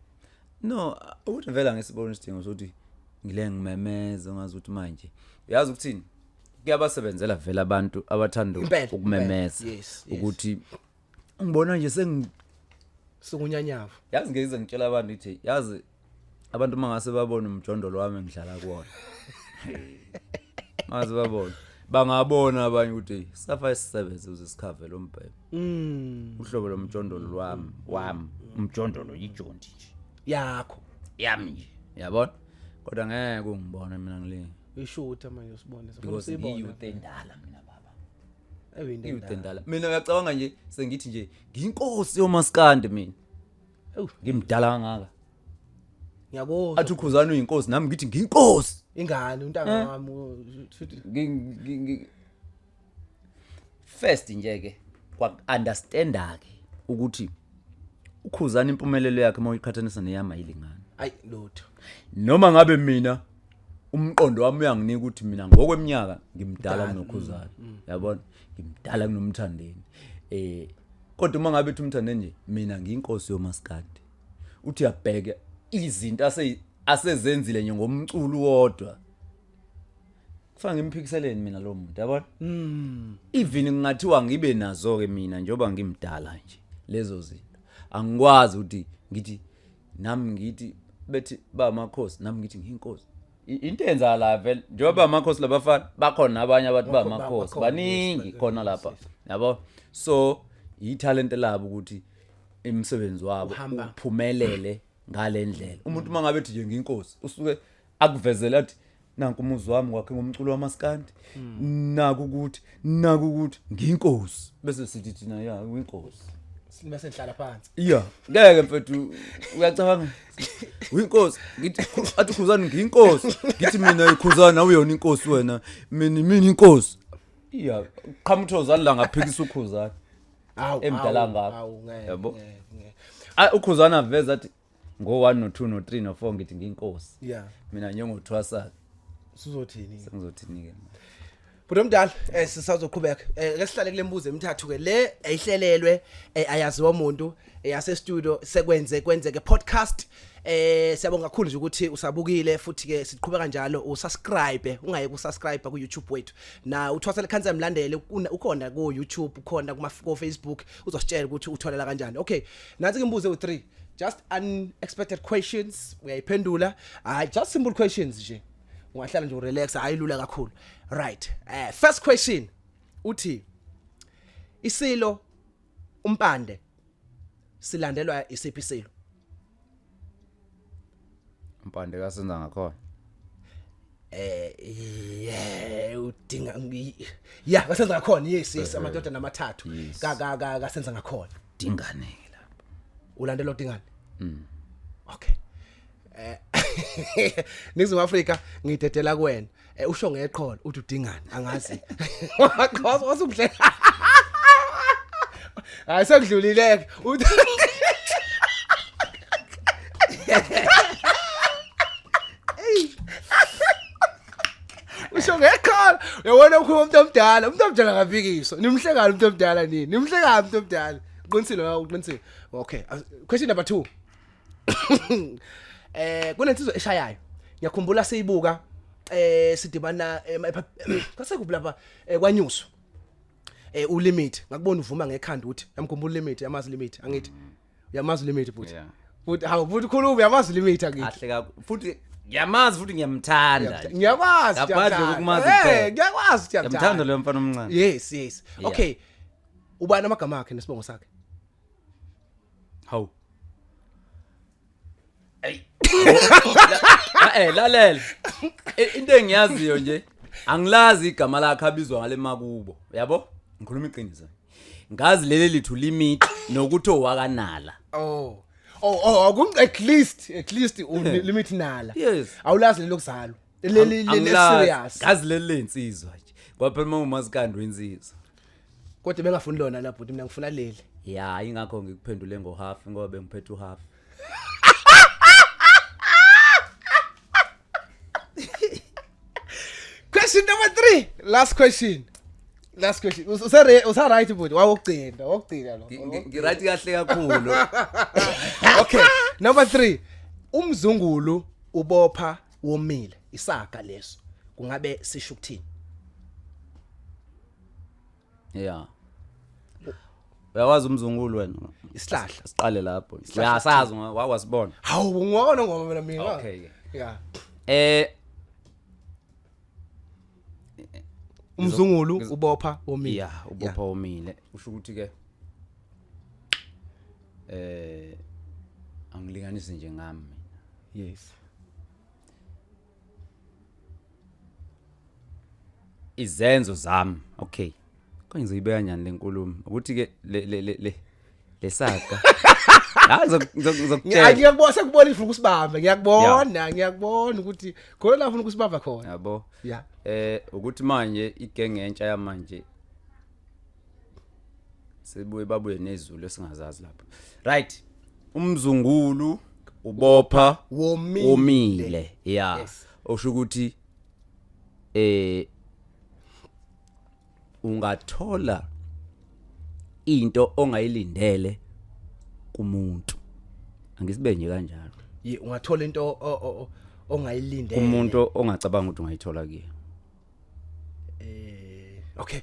No, ukuthi vele angisibona isidingo sokuthi ngile ngimemeze ungazi ukuthi manje. Uyazi ukuthini? Kuyabasebenzela vele abantu abathanda Impela, ukumemeza impela. Yes. ukuthi ngibona nje sengi Sungunyanyavu. Yazi ngize ngitshela abantu ngithi yazi abantu mangase babone umjondolo wami ngidlala kuwona. Mangase babone. Bangabona abanye ukuthi safa isisebenze uze sikhave lo mbhebo. Uhlobo lomjondolo lwami wami umjondolo yijondi nje. Yakho. Yami nje. Yabona? Kodwa ngeke ungibone mina ngile. Ishutha manje usibone. Sifuna Because usibone. ngiyouth endala mina baba. Eyi into Ngiyouth endala. endala. Mina uyacabanga nje sengithi nje ngiyinkosi yomaskandi mina. Ewu. Ngimdala kangaka. Ngiyakuzwa. Athi uKhuzani uyinkosi nami ngithi ngiyinkosi. Ingane untanga wami futhi. First nje ke kwa understanda ke ukuthi uKhuzani impumelelo yakhe uma uyiqhathanisa neyami ayilingani. Ayi lutho. Noma ngabe mina umqondo wami uyanginika ukuthi mina ngokweminyaka ngimdala kunoKhuzani. Yabona? Ngimdala kunoMthandeni. Kodwa uma ngabe uthi uMthandeni nje mina ngiyinkosi yomaskandi. Uthi uyabheka izinto asezenzile nje ngomculo wodwa. Kufanele ngimphikisele mina lo muntu, yabona? Even ngingathiwa ngibe nazo ke mina njengoba ngimdala nje lezo zinto. Angikwazi ukuthi ngithi nami ngithi bethi ba amakhosi nami ngithi ngiyinkosi. Into eyenzakalayo vele njengoba amakhosi labafana bakhona abanye abantu ba amakhosi Bakhona, yes, baningi khona lapha, yabo. So i-talent labo ukuthi imisebenzi wabo Uhamba. uphumelele ngalendlela. Umuntu uma ngabe ethi nje ngiyinkosi usuke akuvezele athi nanku umuzi wami ngwakhe ngomculo wamaskandi, naku ukuthi naku ukuthi ngiyinkosi, bese sithi thina ya uyinkosi. Bese ngihlala phansi. Iya, ngeke mfethu, uyacabanga uyinkosi ngithi athi Khuzani ngiyinkosi, ngithi mina iKhuzani awuyona inkosi wena, mina inkosi. Iya, qhamuthozani la ngaphikisa uKhuzani. Awu, Emdala awu, ngakho. awu, ngeke, Yabo. ngeke, ngeke. uKhuzani aveza athi ngo 1 no 2 no 3 no 4 ngithi ngiyinkosi. Yeah. Mina njengothwasa Sizothini? Sengizothini ke? Bhuti omdala, sisazoqhubeka. Ke sihlale kule mibuzo emithathu ke le ayihlelelwe, ayaziwa umuntu, yase studio sekwenze kwenzeke podcast. Siyabonga kakhulu nje ukuthi usabukile futhi ke siqhubeka kanjalo, usubscribe, ungayeki usubscribe ku YouTube wethu. Na uthwasa lekhansa emlandele ukhona ku YouTube, ukhona kuma ku Facebook, uzositshela ukuthi utholela kanjani. Okay, nansi ke imibuzo ewu3. Just unexpected questions, uyayiphendula. Hayi, just simple questions nje. Ungahlala nje urelax, hayi lula kakhulu. Right. First question uthi isilo uMpande Silandelwa isiphi isilo? Mpande kasenza ngakhona. Yeah, udinga yeah, kasenza ngakhona. Yes, amadodana amathathu ka ka ka kasenza ngakhona. Dingane ke lapho. Ulandela udingane. Okay. Ningizimu Afrika ngidedela kuwena. Usho ngeqholo uthi udingane angazi. Wazi wasumhle. Hayi sekudlulile. Uthi Usho ngeqholo. Uyabona ukhuluma umuntu omdala, umuntu omdala akaphikiswa. Nimhle kabi umuntu omdala nini? Nimhle kabi umuntu omdala. Uqinisile la uqinisile. Okay. Question number 2. Kunensizwa eshayayo. Ngiyakhumbula siyibuka sidibana kwasekuphi lapha kwaNyuso. Ulimit ngakubona uvuma ngekhanda uthi yamkhumbula ulimit yamazi limit angithi. Uyamazi ulimit futhi. Yeah. Futhi hawu futhi khuluma uyamazi ulimit angithi. Kahle kakhulu. Futhi ngiyamazi futhi ngiyamthanda. Ngiyakwazi Ngaphandle kokumazi Eh kuphela. ngiyakwazi ukuthi Ngiyamthanda lo mfana omncane. Yes. Yeah. Okay. Ubani amagama akhe nesibongo sakhe? Hawu. Ey. Lalela. Into engiyaziyo nje angilazi igama lakhe abizwa ngale makubo. Yabo? Ngikhuluma iqiniso. Ngazi leli lithu limit nokuthi owakanala. Oh. Oh, akum at least limit nala. Yes. Awulazi lelo kuzalwa. Leli leli Angilazi. serious. Ngazi leli lensizwa nje. Ngoba phela uma umasikandi wensizwa. Kodwa bengafuni lona la bhuti mina ngifuna leli. Ya, ingakho ngikuphendule ngohalf ngoba bengiphethe uhalf. Question number 3. Last question. Last question. Usare usa right bhuti wawugcina, wawugcina lo. Ngiright kahle kakhulu. Okay. Number 3. Umzungulu ubopha womile. Isaga leso. Kungabe sisho ukuthini? Yeah. Uyawazi umzungulu wena? Isihlahla. Siqale lapho. Uyasazi wasibona. Hawu ngwakona ngoma mina mina. Okay. Yeah. Umzungulu ubopha womile. Yeah, ubopha womile. Usho ukuthi ke angilinganisi nje ngami mina. Yes. Izenzo zami. Okay. Konje ngizoyibeka njani lenkulumo? Ukuthi ke le le le le lesaga. Hayi ngizokutshela. Ngiyakubona sekubona ifuna ukusibamba. Ngiyakubona, ngiyakubona ukuthi khona la ufuna ukusibamba khona. Yabo. Yeah. Ukuthi manje igenge entsha yamanje sibuye babuye nezulu esingazazi lapho. Right. Umzungulu ubopha Womile. womile. Yeah. Yes. Osho ukuthi ungathola into ongayilindele kumuntu. Angisibe nje kanjalo. Ye ungathola into ongayilindele. Umuntu ongacabanga ukuthi ungayithola kuye. Okay.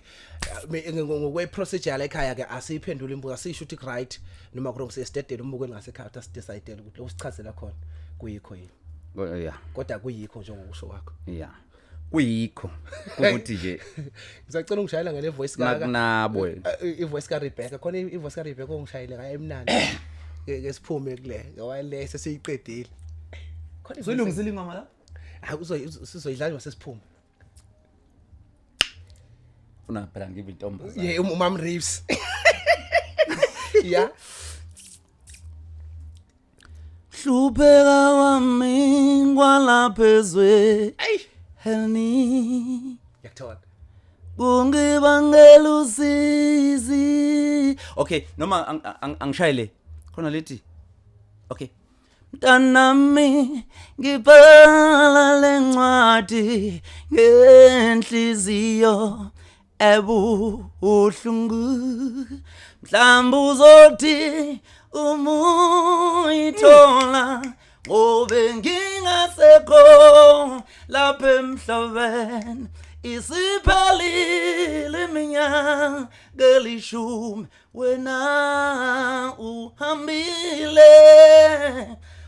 Ngokwe procedure la ekhaya ke asiyiphendule imbuzo asisho ukuthi right noma wrong siyesidedele umbukweni ngasekhaya ukuthi asidecide ukuthi lo sichazela khona kuyikho yini. Yeah. Kodwa kuyikho njengokusho kwakho. Yeah. Kuyikho ukuthi nje Ngisacela ungishayela ngale voice ka nakunabo i voice ka Rebecca khona i voice ka Rebecca ongishayele ngayo emnandi. Ke siphume kule ngoba le sesiyiqedile. Khona i voice- Uzolungisile ingoma la? Hayi uzoyidlala masesiphuma. Funa phela ngibe intombazane. Yeah, umam Reeves. Yeah. Hlupheka kwami kwalapha ezweni Ey, helni ngiyakuthola. kungibangela usizi. Okay, noma angishayele. Khona lethi. Okay. Mntanami ngibhala lencwadi ngenhliziyo ebuhlungu mhlawumbe uzothi umuyithola ngobe ngingasekho lapha emhlabeni isiphelile iminyaka elishumi wena uhambile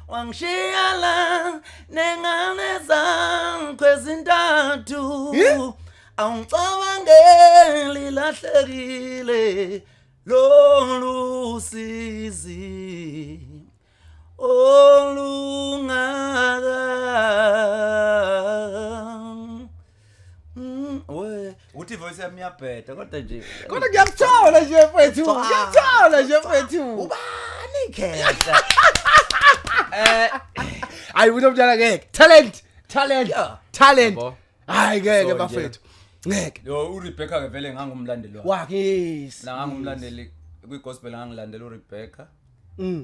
wangishiya la nengane zakho ezintathu awungicabangeli lahlekile Lolu sizi olungaka. We uthi voice yami iyabheda kodwa nje. Kodwa ngiyakuthola nje mfethu, ngiyakuthola nje mfethu. Ubani khehla? Hayi, umuntu omdala ngeke. Talent, talent, talent. Yabo. Hayi, ngeke So nje. bafethu. Ngeke. Yo, uRebecca ke vele ngangumlandeli wakhe. Wakhe, yes. La ngangumlandeli kwi-gospel, ngangilandela uRebecca.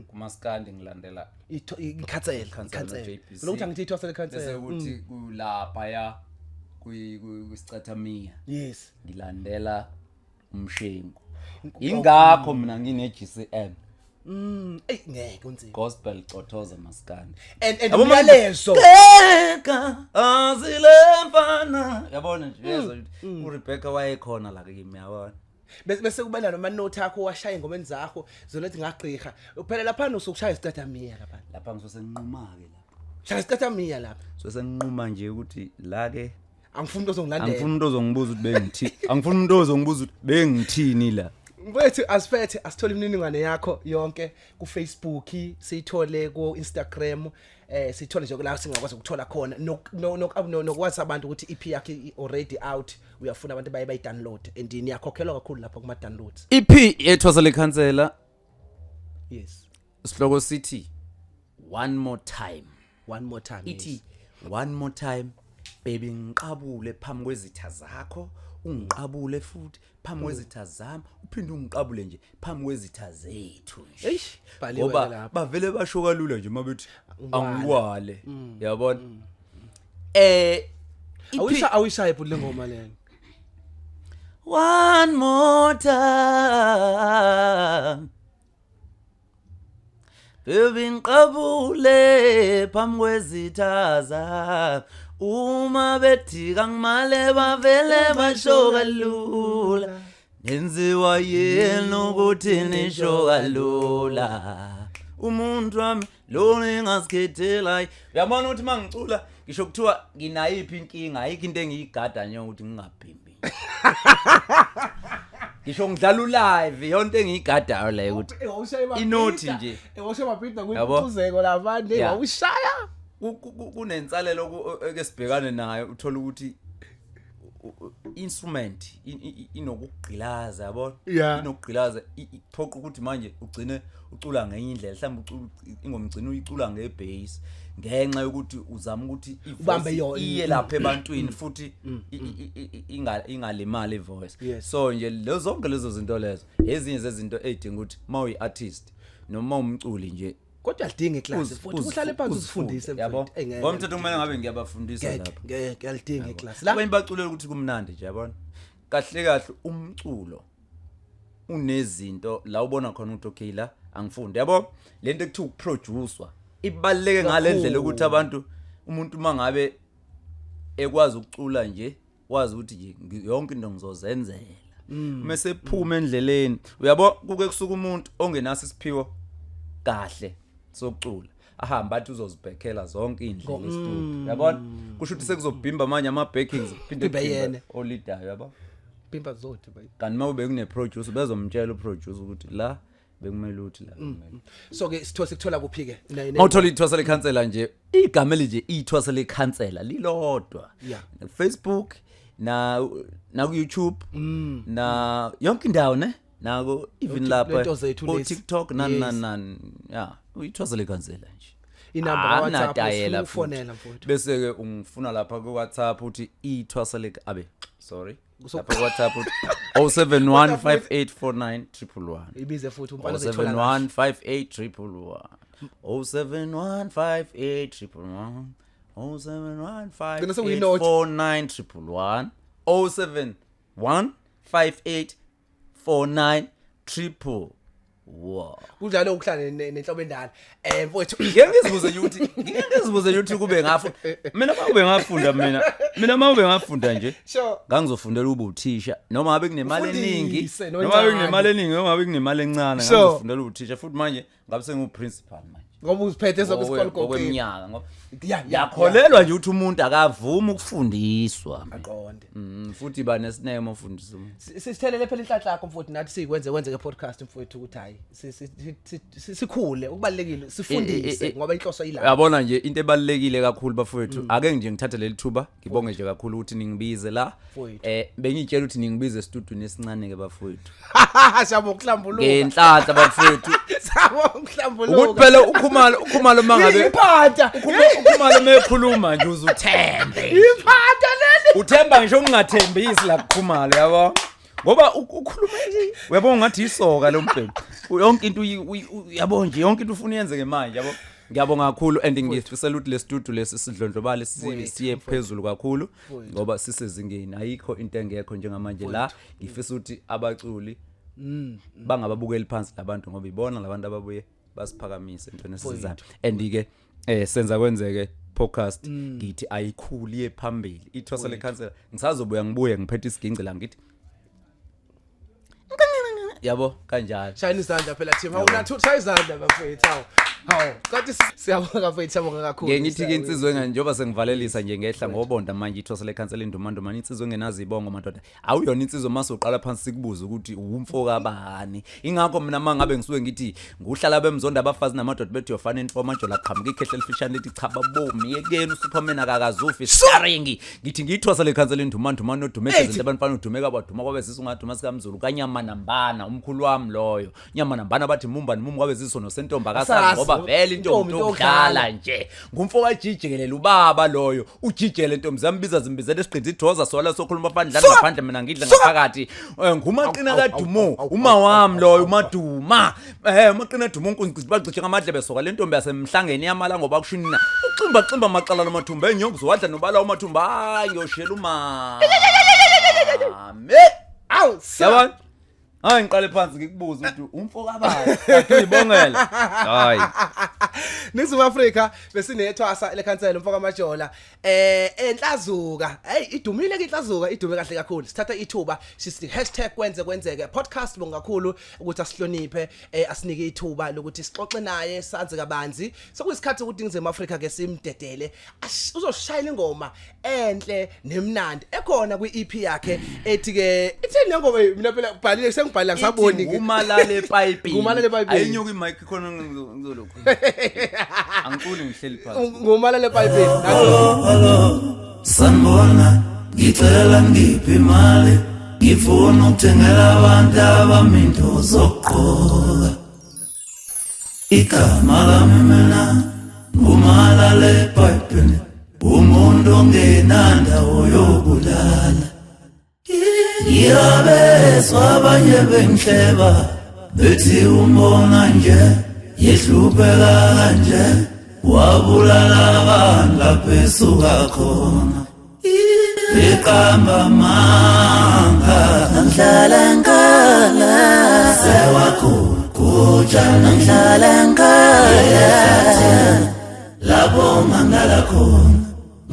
Kumaskandi ngilandela Ikhansela, Ikhansela ikhansela. no-JBC. Lokuthi angithi ithwasa Bese lekhansela. kuthi kulaphaya kwisicathamia ngilandela umshengu. Ingakho mina ngine GCM. Ey, ngeke kunzima. Gospel, cothoza, maskandi. And Yabo manje- umyalezo. Bheka azile mfana. Yabona nje, uyezwa ukuthi uRebecca wayekhona la kimi, yabona. Bese kuba noma note akho washaya ingomeni zakho zolethi ngagqiha. Phela lapha usukushaya isicathamia lapha. Lapha ngizosenquma ke lapha. Shaya isicathamia lapha. Sosenquma nje ukuthi la ke Angifuni umuntu ozongilandela. Angifuni umuntu ozongibuza ukuthi bengithi, angifuni umuntu ozongibuza ukuthi bengithini la. Mfethu, asifethe asithole imininingwane yakho yonke ku Facebook, siyithole ku Instagram, sithole nje la singakwazi ukuthola khona nokwazi abantu ukuthi EP yakhe already out, uyafuna abantu baye bayi download and niyakhokhelwa kakhulu lapha kuma downloads. EP yethwasa lekhansela. Sihloko sithi One More Time. One More Time. Ithi one more time baby, ngiqabule phambi kwezitha zakho, ungiqabule futhi phambi kwezitha zami, uphinde ungiqabule nje phambi kwezitha zethu nje. Eish, bhaliwe Ngoba ke lapha. bavele basho kalula nje mabethi Ngikwale. angikwale, yabona. Awisha awishaye bhuti lengoma lena. One more time baby, ngiqabule phambi kwezitha zami, uma bethi kangimale bavele basho kalula, nenziwa yini ukuthi nisho kalula, umuntu wami lo ningazikhethela. Uyabona ukuthi mangicula ngisho kuthiwa nginayiphi inkinga, ayikho into engiyigada nje ukuthi ngingabhimbi. Ngisho ngidlala ulive, yonke engiyigadayo leyo ukuthi inothi nje. Wawushaya mabhida Yabo. kuyiphucuzeko labantu wawushaya. Kunensalelo eke sibhekane nayo, uthola ukuthi instrument inokugqilaza, yabo. Inokugqilaza, iphoqa ukuthi manje ugcine ucula ngenye indlela, mhlawumbe ingoma ugcine uyicula ngebass ngenxa yokuthi uzama ukuthi i-voice Ubambe yona. iye lapha ebantwini futhi ingalimali ivoice. So nje lezo zonke lezo zinto lezo ezinye zezinto ezidinga ukuthi uma uyi-artist noma umculi nje Kodwa alidinga iclass futhi uhlale phansi uzifundise, yabo. mfethu. Ey, ngeke. Ngomthetho kumele ngabe ngiyabafundisa Ngeke, lapha. ngeke alidinga iclass la. Abanye baculela ukuthi kumnandi nje, yabona. Kahle kahle umculo unezinto la ubona khona ukuthi okay, la angifunde, yabo. Lento ekuthiwa ukuproducewa ibaluleke ngale ndlela ukuthi abantu, umuntu mangabe ekwazi ukucula nje, wazi ukuthi nje yonke into ngizozenzela mase phuma endleleni, uyabo. Kuke kusuka umuntu ongenaso isiphiwo kahle sokucula, ahamba athi uzozibhekhela zonke indlela estudio, yabona. Kusho ukuthi sekuzobhimba manje ama backings, kuphinde Bhimbe kubhimbe yena. olidayo, yabo. Pimpa zodwa bayi. Kanti uma ube kune producer, bezomtshela uproducer ukuthi la bekumele ukuthi la bekumele. So ke sithola sikuthola kuphi ke? Mawuthola ithwasa lekhansela nje, igama elinje ithwasa lekhansela lilodwa. Facebook na ku YouTube na yonke indawo ne nako even lapha Lento zethu ko lezi. TikTok nani nani nani, yeah, uyithwasa lekhansela nje. Inamba ka WhatsApp Anatayela ufuna ukufonela mfowethu. Bese ke ungifuna lapha ku WhatsApp uthi ithwasa lek abe sorry, lapha ku WhatsApp uthi 0715849111. Ibize futhi, umfana uzoyithola kahle. 07158111, 07158111, Gcina sekuyi-note. 0715849111, 0715849 triple one. Kunjalo ukuhlala nenhlobo endala. Mfowethu. Ngike ngizibuze nje ukuthi kube ngafu mina uma kube ngafunda mina uma kube ngafunda nje ngangizofundela ube uthisha noma ngabe kunemali eningi, Ufundise noma ngabe noncane. kunemali eningi, noma ngabe kunemali encane, ngangizofundela ubuthisha futhi manje ngabe sengiwu principal manje. Ngoba uziphethe soke isikole goqile. Ngokweminyaka ngoba Ya, ya, ngiyakholelwa nje ukuthi umuntu akavumi ukufundiswa. Aqonde. Futhi ba nesineke uma ufundisa umuntu. Sisithelele phela inhlanhla yakho mfowethu, nathi sikwenze kwenzeke podcast mfowethu, ukuthi hayi sikhule, okubalekile sifundise ngoba inhloso ila. Uyabona nje into ebalekile kakhulu bafowethu, ake nje ngithathe leli thuba ngibonge nje kakhulu ukuthi ningibize la. Mfowethu. Bengitshela ukuthi ningibize estudweni esincane ke bafowethu. Siyabonga ukuhlambuluka. Ngenhlanhla bafowethu. Siyabonga ukuhlambuluka. Ukuthi phela uKhumalo mangabe Iphatha. uKhumalo mekhuluma nje uzuthembe. Iphatha leli. Uthemba ngisho ungathembisi la kuKhumalo, yabo. Ngoba ukhuluma nje uyabona ngathi isoka lo mbhemu. Yonke into uyabo nje, yonke into ufuna uyenzeke manje, yabo. Ngiyabonga kakhulu and ngifisela ukuthi le studio lesi sidlondlobale siye phezulu kakhulu ngoba sisezingeni, ayikho into engekho njengamanje la. Ngifisa ukuthi abaculi bangababukeli phansi labantu ngoba ibona labantu ababuye basiphakamise entweni esizayo. And ke senza kwenzeke podcast, ngithi ayikhuli iye phambili ithwasa lekhansela. Ngisazobuya ngibuye ngiphethe isiginci la, ngithi yabo kanjalo. Shayina izandla phela team. Awuna shaya izandla bafethu. Hawu. Hawu. Kanti siyabonga mfethu, siyabonga kakhulu. Ngeke ngithi ke insizwe engane, njengoba sengivalelisa nje ngehla ngobonda manje, ithwasa lekhansela indumandumane, insizwe engenazo ibongo madoda. Awuyona insizwe mase uqala phansi sikubuza ukuthi umfo kabani. Ingakho mina mangabe ngisuke ngithi nguhlala bemzonda abafazi namadoda bethi yofana info majola, qhamuka ikhehle elifishane lithi cha babomi yekeni uSuperman akakazufi starring. Ngithi ngiyithwasa lekhansela indumandumane odume izinto abantwana udume kabaduma kwabezisu ngaduma sikaMzulu kanyama nambana umkhulu wami loyo nyama nambana bathi mumba nimumu kwabeziso nosentombi akasazi Asazi, ngoba vele intombi intombi yokudlala nje ngumfo kajijekelela ubaba loyo ujijele ntombi zambiza zimbizela esiqinzi idoza sola sokhuluma abafana dlala ngaphandle mina ngidla ngaphakathi. Ngumaqina kaDumo uma wami loyo uMaduma, umaqina kaDumo unkunzi bacishe ngamadlebe soka le ntombi yasemhlangeni yamala ngoba kushunina uximba ximba amacala lamathumba enyongo uzowadla nobala umathumba, hayi ngiyoshela umame. Awu, sir. Yabona, hayi ngiqale phansi ngikubuze ukuthi umfo kabani kanti uyibongela, hayi. Ningizimu Afrika, besinethwasa lekhansela umfaka Majola enhlazuka. Hey, idumile ke inhlazuka, idume kahle kakhulu. Sithatha ithuba sithi #kwenzekwenzeke podcast, bonga kakhulu ukuthi asihloniphe, asinike ithuba lokuthi sixoxe naye sanze kabanzi. Sekuyisikhathi ukuthi Ningizimu Afrika ke simdedele, uzoshayela ingoma enhle nemnandi ekhona kwi-EP yakhe ethi ke ithini le ngoma? Mina phela bhalile, sengibhalile, angisaboni ke. Umalale epayipini. Ngumalale epayipini. Ayinyuka imic khona, ngizolokhu angiculi ngihleli phansi. Ngumalale epayipini. Hello, sanibona, ngicela ngiphi imali, ngifuna ukuthengela abantu abami into zokugqoka. Igama lami mina ngumalale epayipini, umuntu ongenandawo yokulala. Ngiyabezwa abanye bengihleba bethi umbona nje yehlupheka kanje, wabulala abantu lapho esuka khona, iqamba manga. Ngihlala ngikhala sewaguguja, ngihlala ngikhala lapho ngangala khona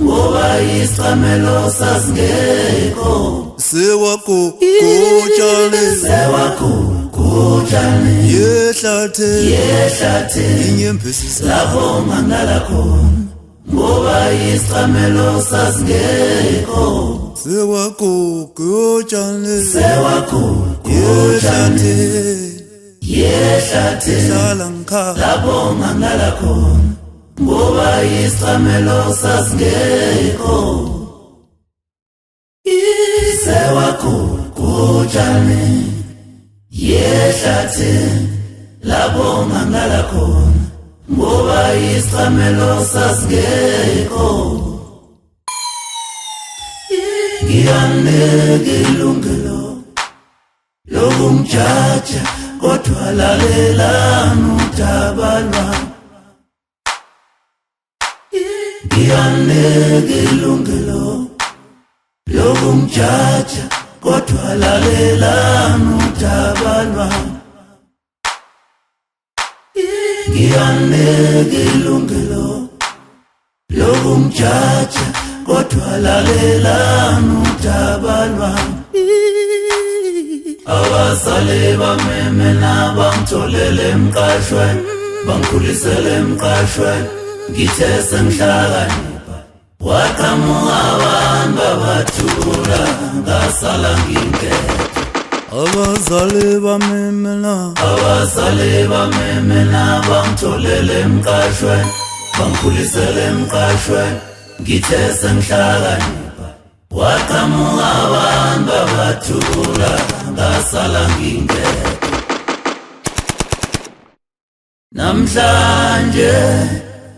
ngoba isicamelo sasingekho. Sewakugutshane. Sewagugujane. Yehlathe. Yehlathi. Inyembezi lapho ngangala khona ngoba isicamelo sasingekho. Sewakugutshane. Sewagugujane. Yehlathe. Yehlathi. Hlala ngikhala. Lapho ngangala khona ngoba isicamelo sasingekho. Sewagugujane yehlathi lapho ngangala khona ngoba isicamelo sasingekho. Ngiyanika ilungelo lokumjaja kodwa lalelani udaba lwami. Ngiyanika ilungelo lokumjaja kodwa lalelani udaba lwami. Ngiyanika ilungelo lokumjaja kodwa lalelani udaba lwami. Abazali bameme nabangitholele emqashweni. Bangikhulisele emqashweni, ngithe sengihlakanipha waqhamuka abantu babathula, ngasala ngingedwa. Abazali bami mina. Abazali bami mina bangitholele emqashweni, bangikhulisele emqashweni, ngithe sengihlakanipha waqhamuka abantu babathula, ngasala ngingedwa. Namhlanje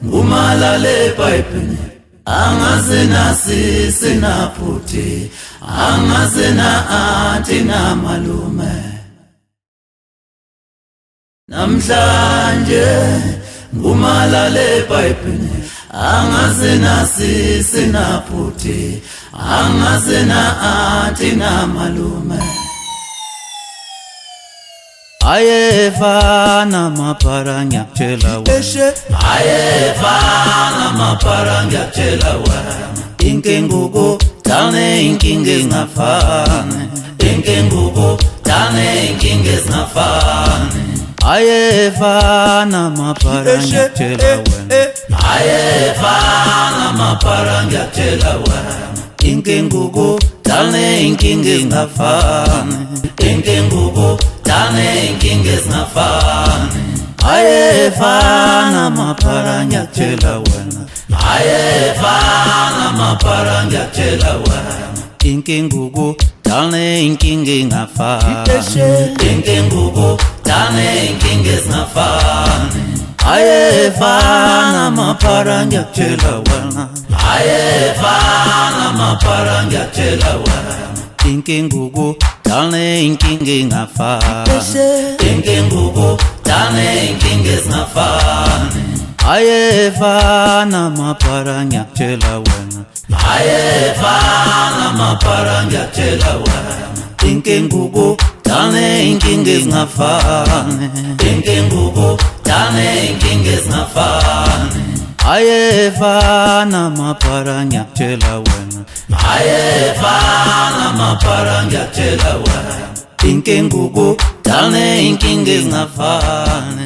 ngumalale ebhayibhini, angasenasisi naphuthi, angasena anti namalume. Namhlanje ngumalale ebhayibhini, angasenasisi naphuthi, angasena anti namalume. Ayefana maphara, ngiyakutshela wena. Ayefana maphara, ngiyakutshela wena. Inkinga ukudane inkinga ezingafani. Inkinga ukudane inkinga ezingafani. Ayefana maphara, ngiyakutshela wena. Ayefana maphara, ngiyakutshela wena. Inkinga ukudane inkinga ezingafani. Inkinga ukudane inkinga ezingafani. Ayefana maphara, ngiyakutshela wena. Ayefana maphara, ngiyakutshela wena. Inkinga ukudane inkinga ingafani. Inkinga ukudane inkinga ezingafani. Ayefana maphara, ngiyakutshela wena. Ayefana maphara, ngiyakutshela wena. Inkinga ukudane inkinga ingafani. Inkinga ukudane inkinga ezingafani. Ayefana maphara, ngiyakutshela wena. Ayefana maphara, ngiyakutshela wena. Inkinga ukudane inkinga ezingafani. Inkinga ukudane inkinga ezingafani. Ayefana maphara, ngiyakutshela wena. Ayefana maphara, ngiyakutshela wena. Inkinga ukudane inkinga ezingafani.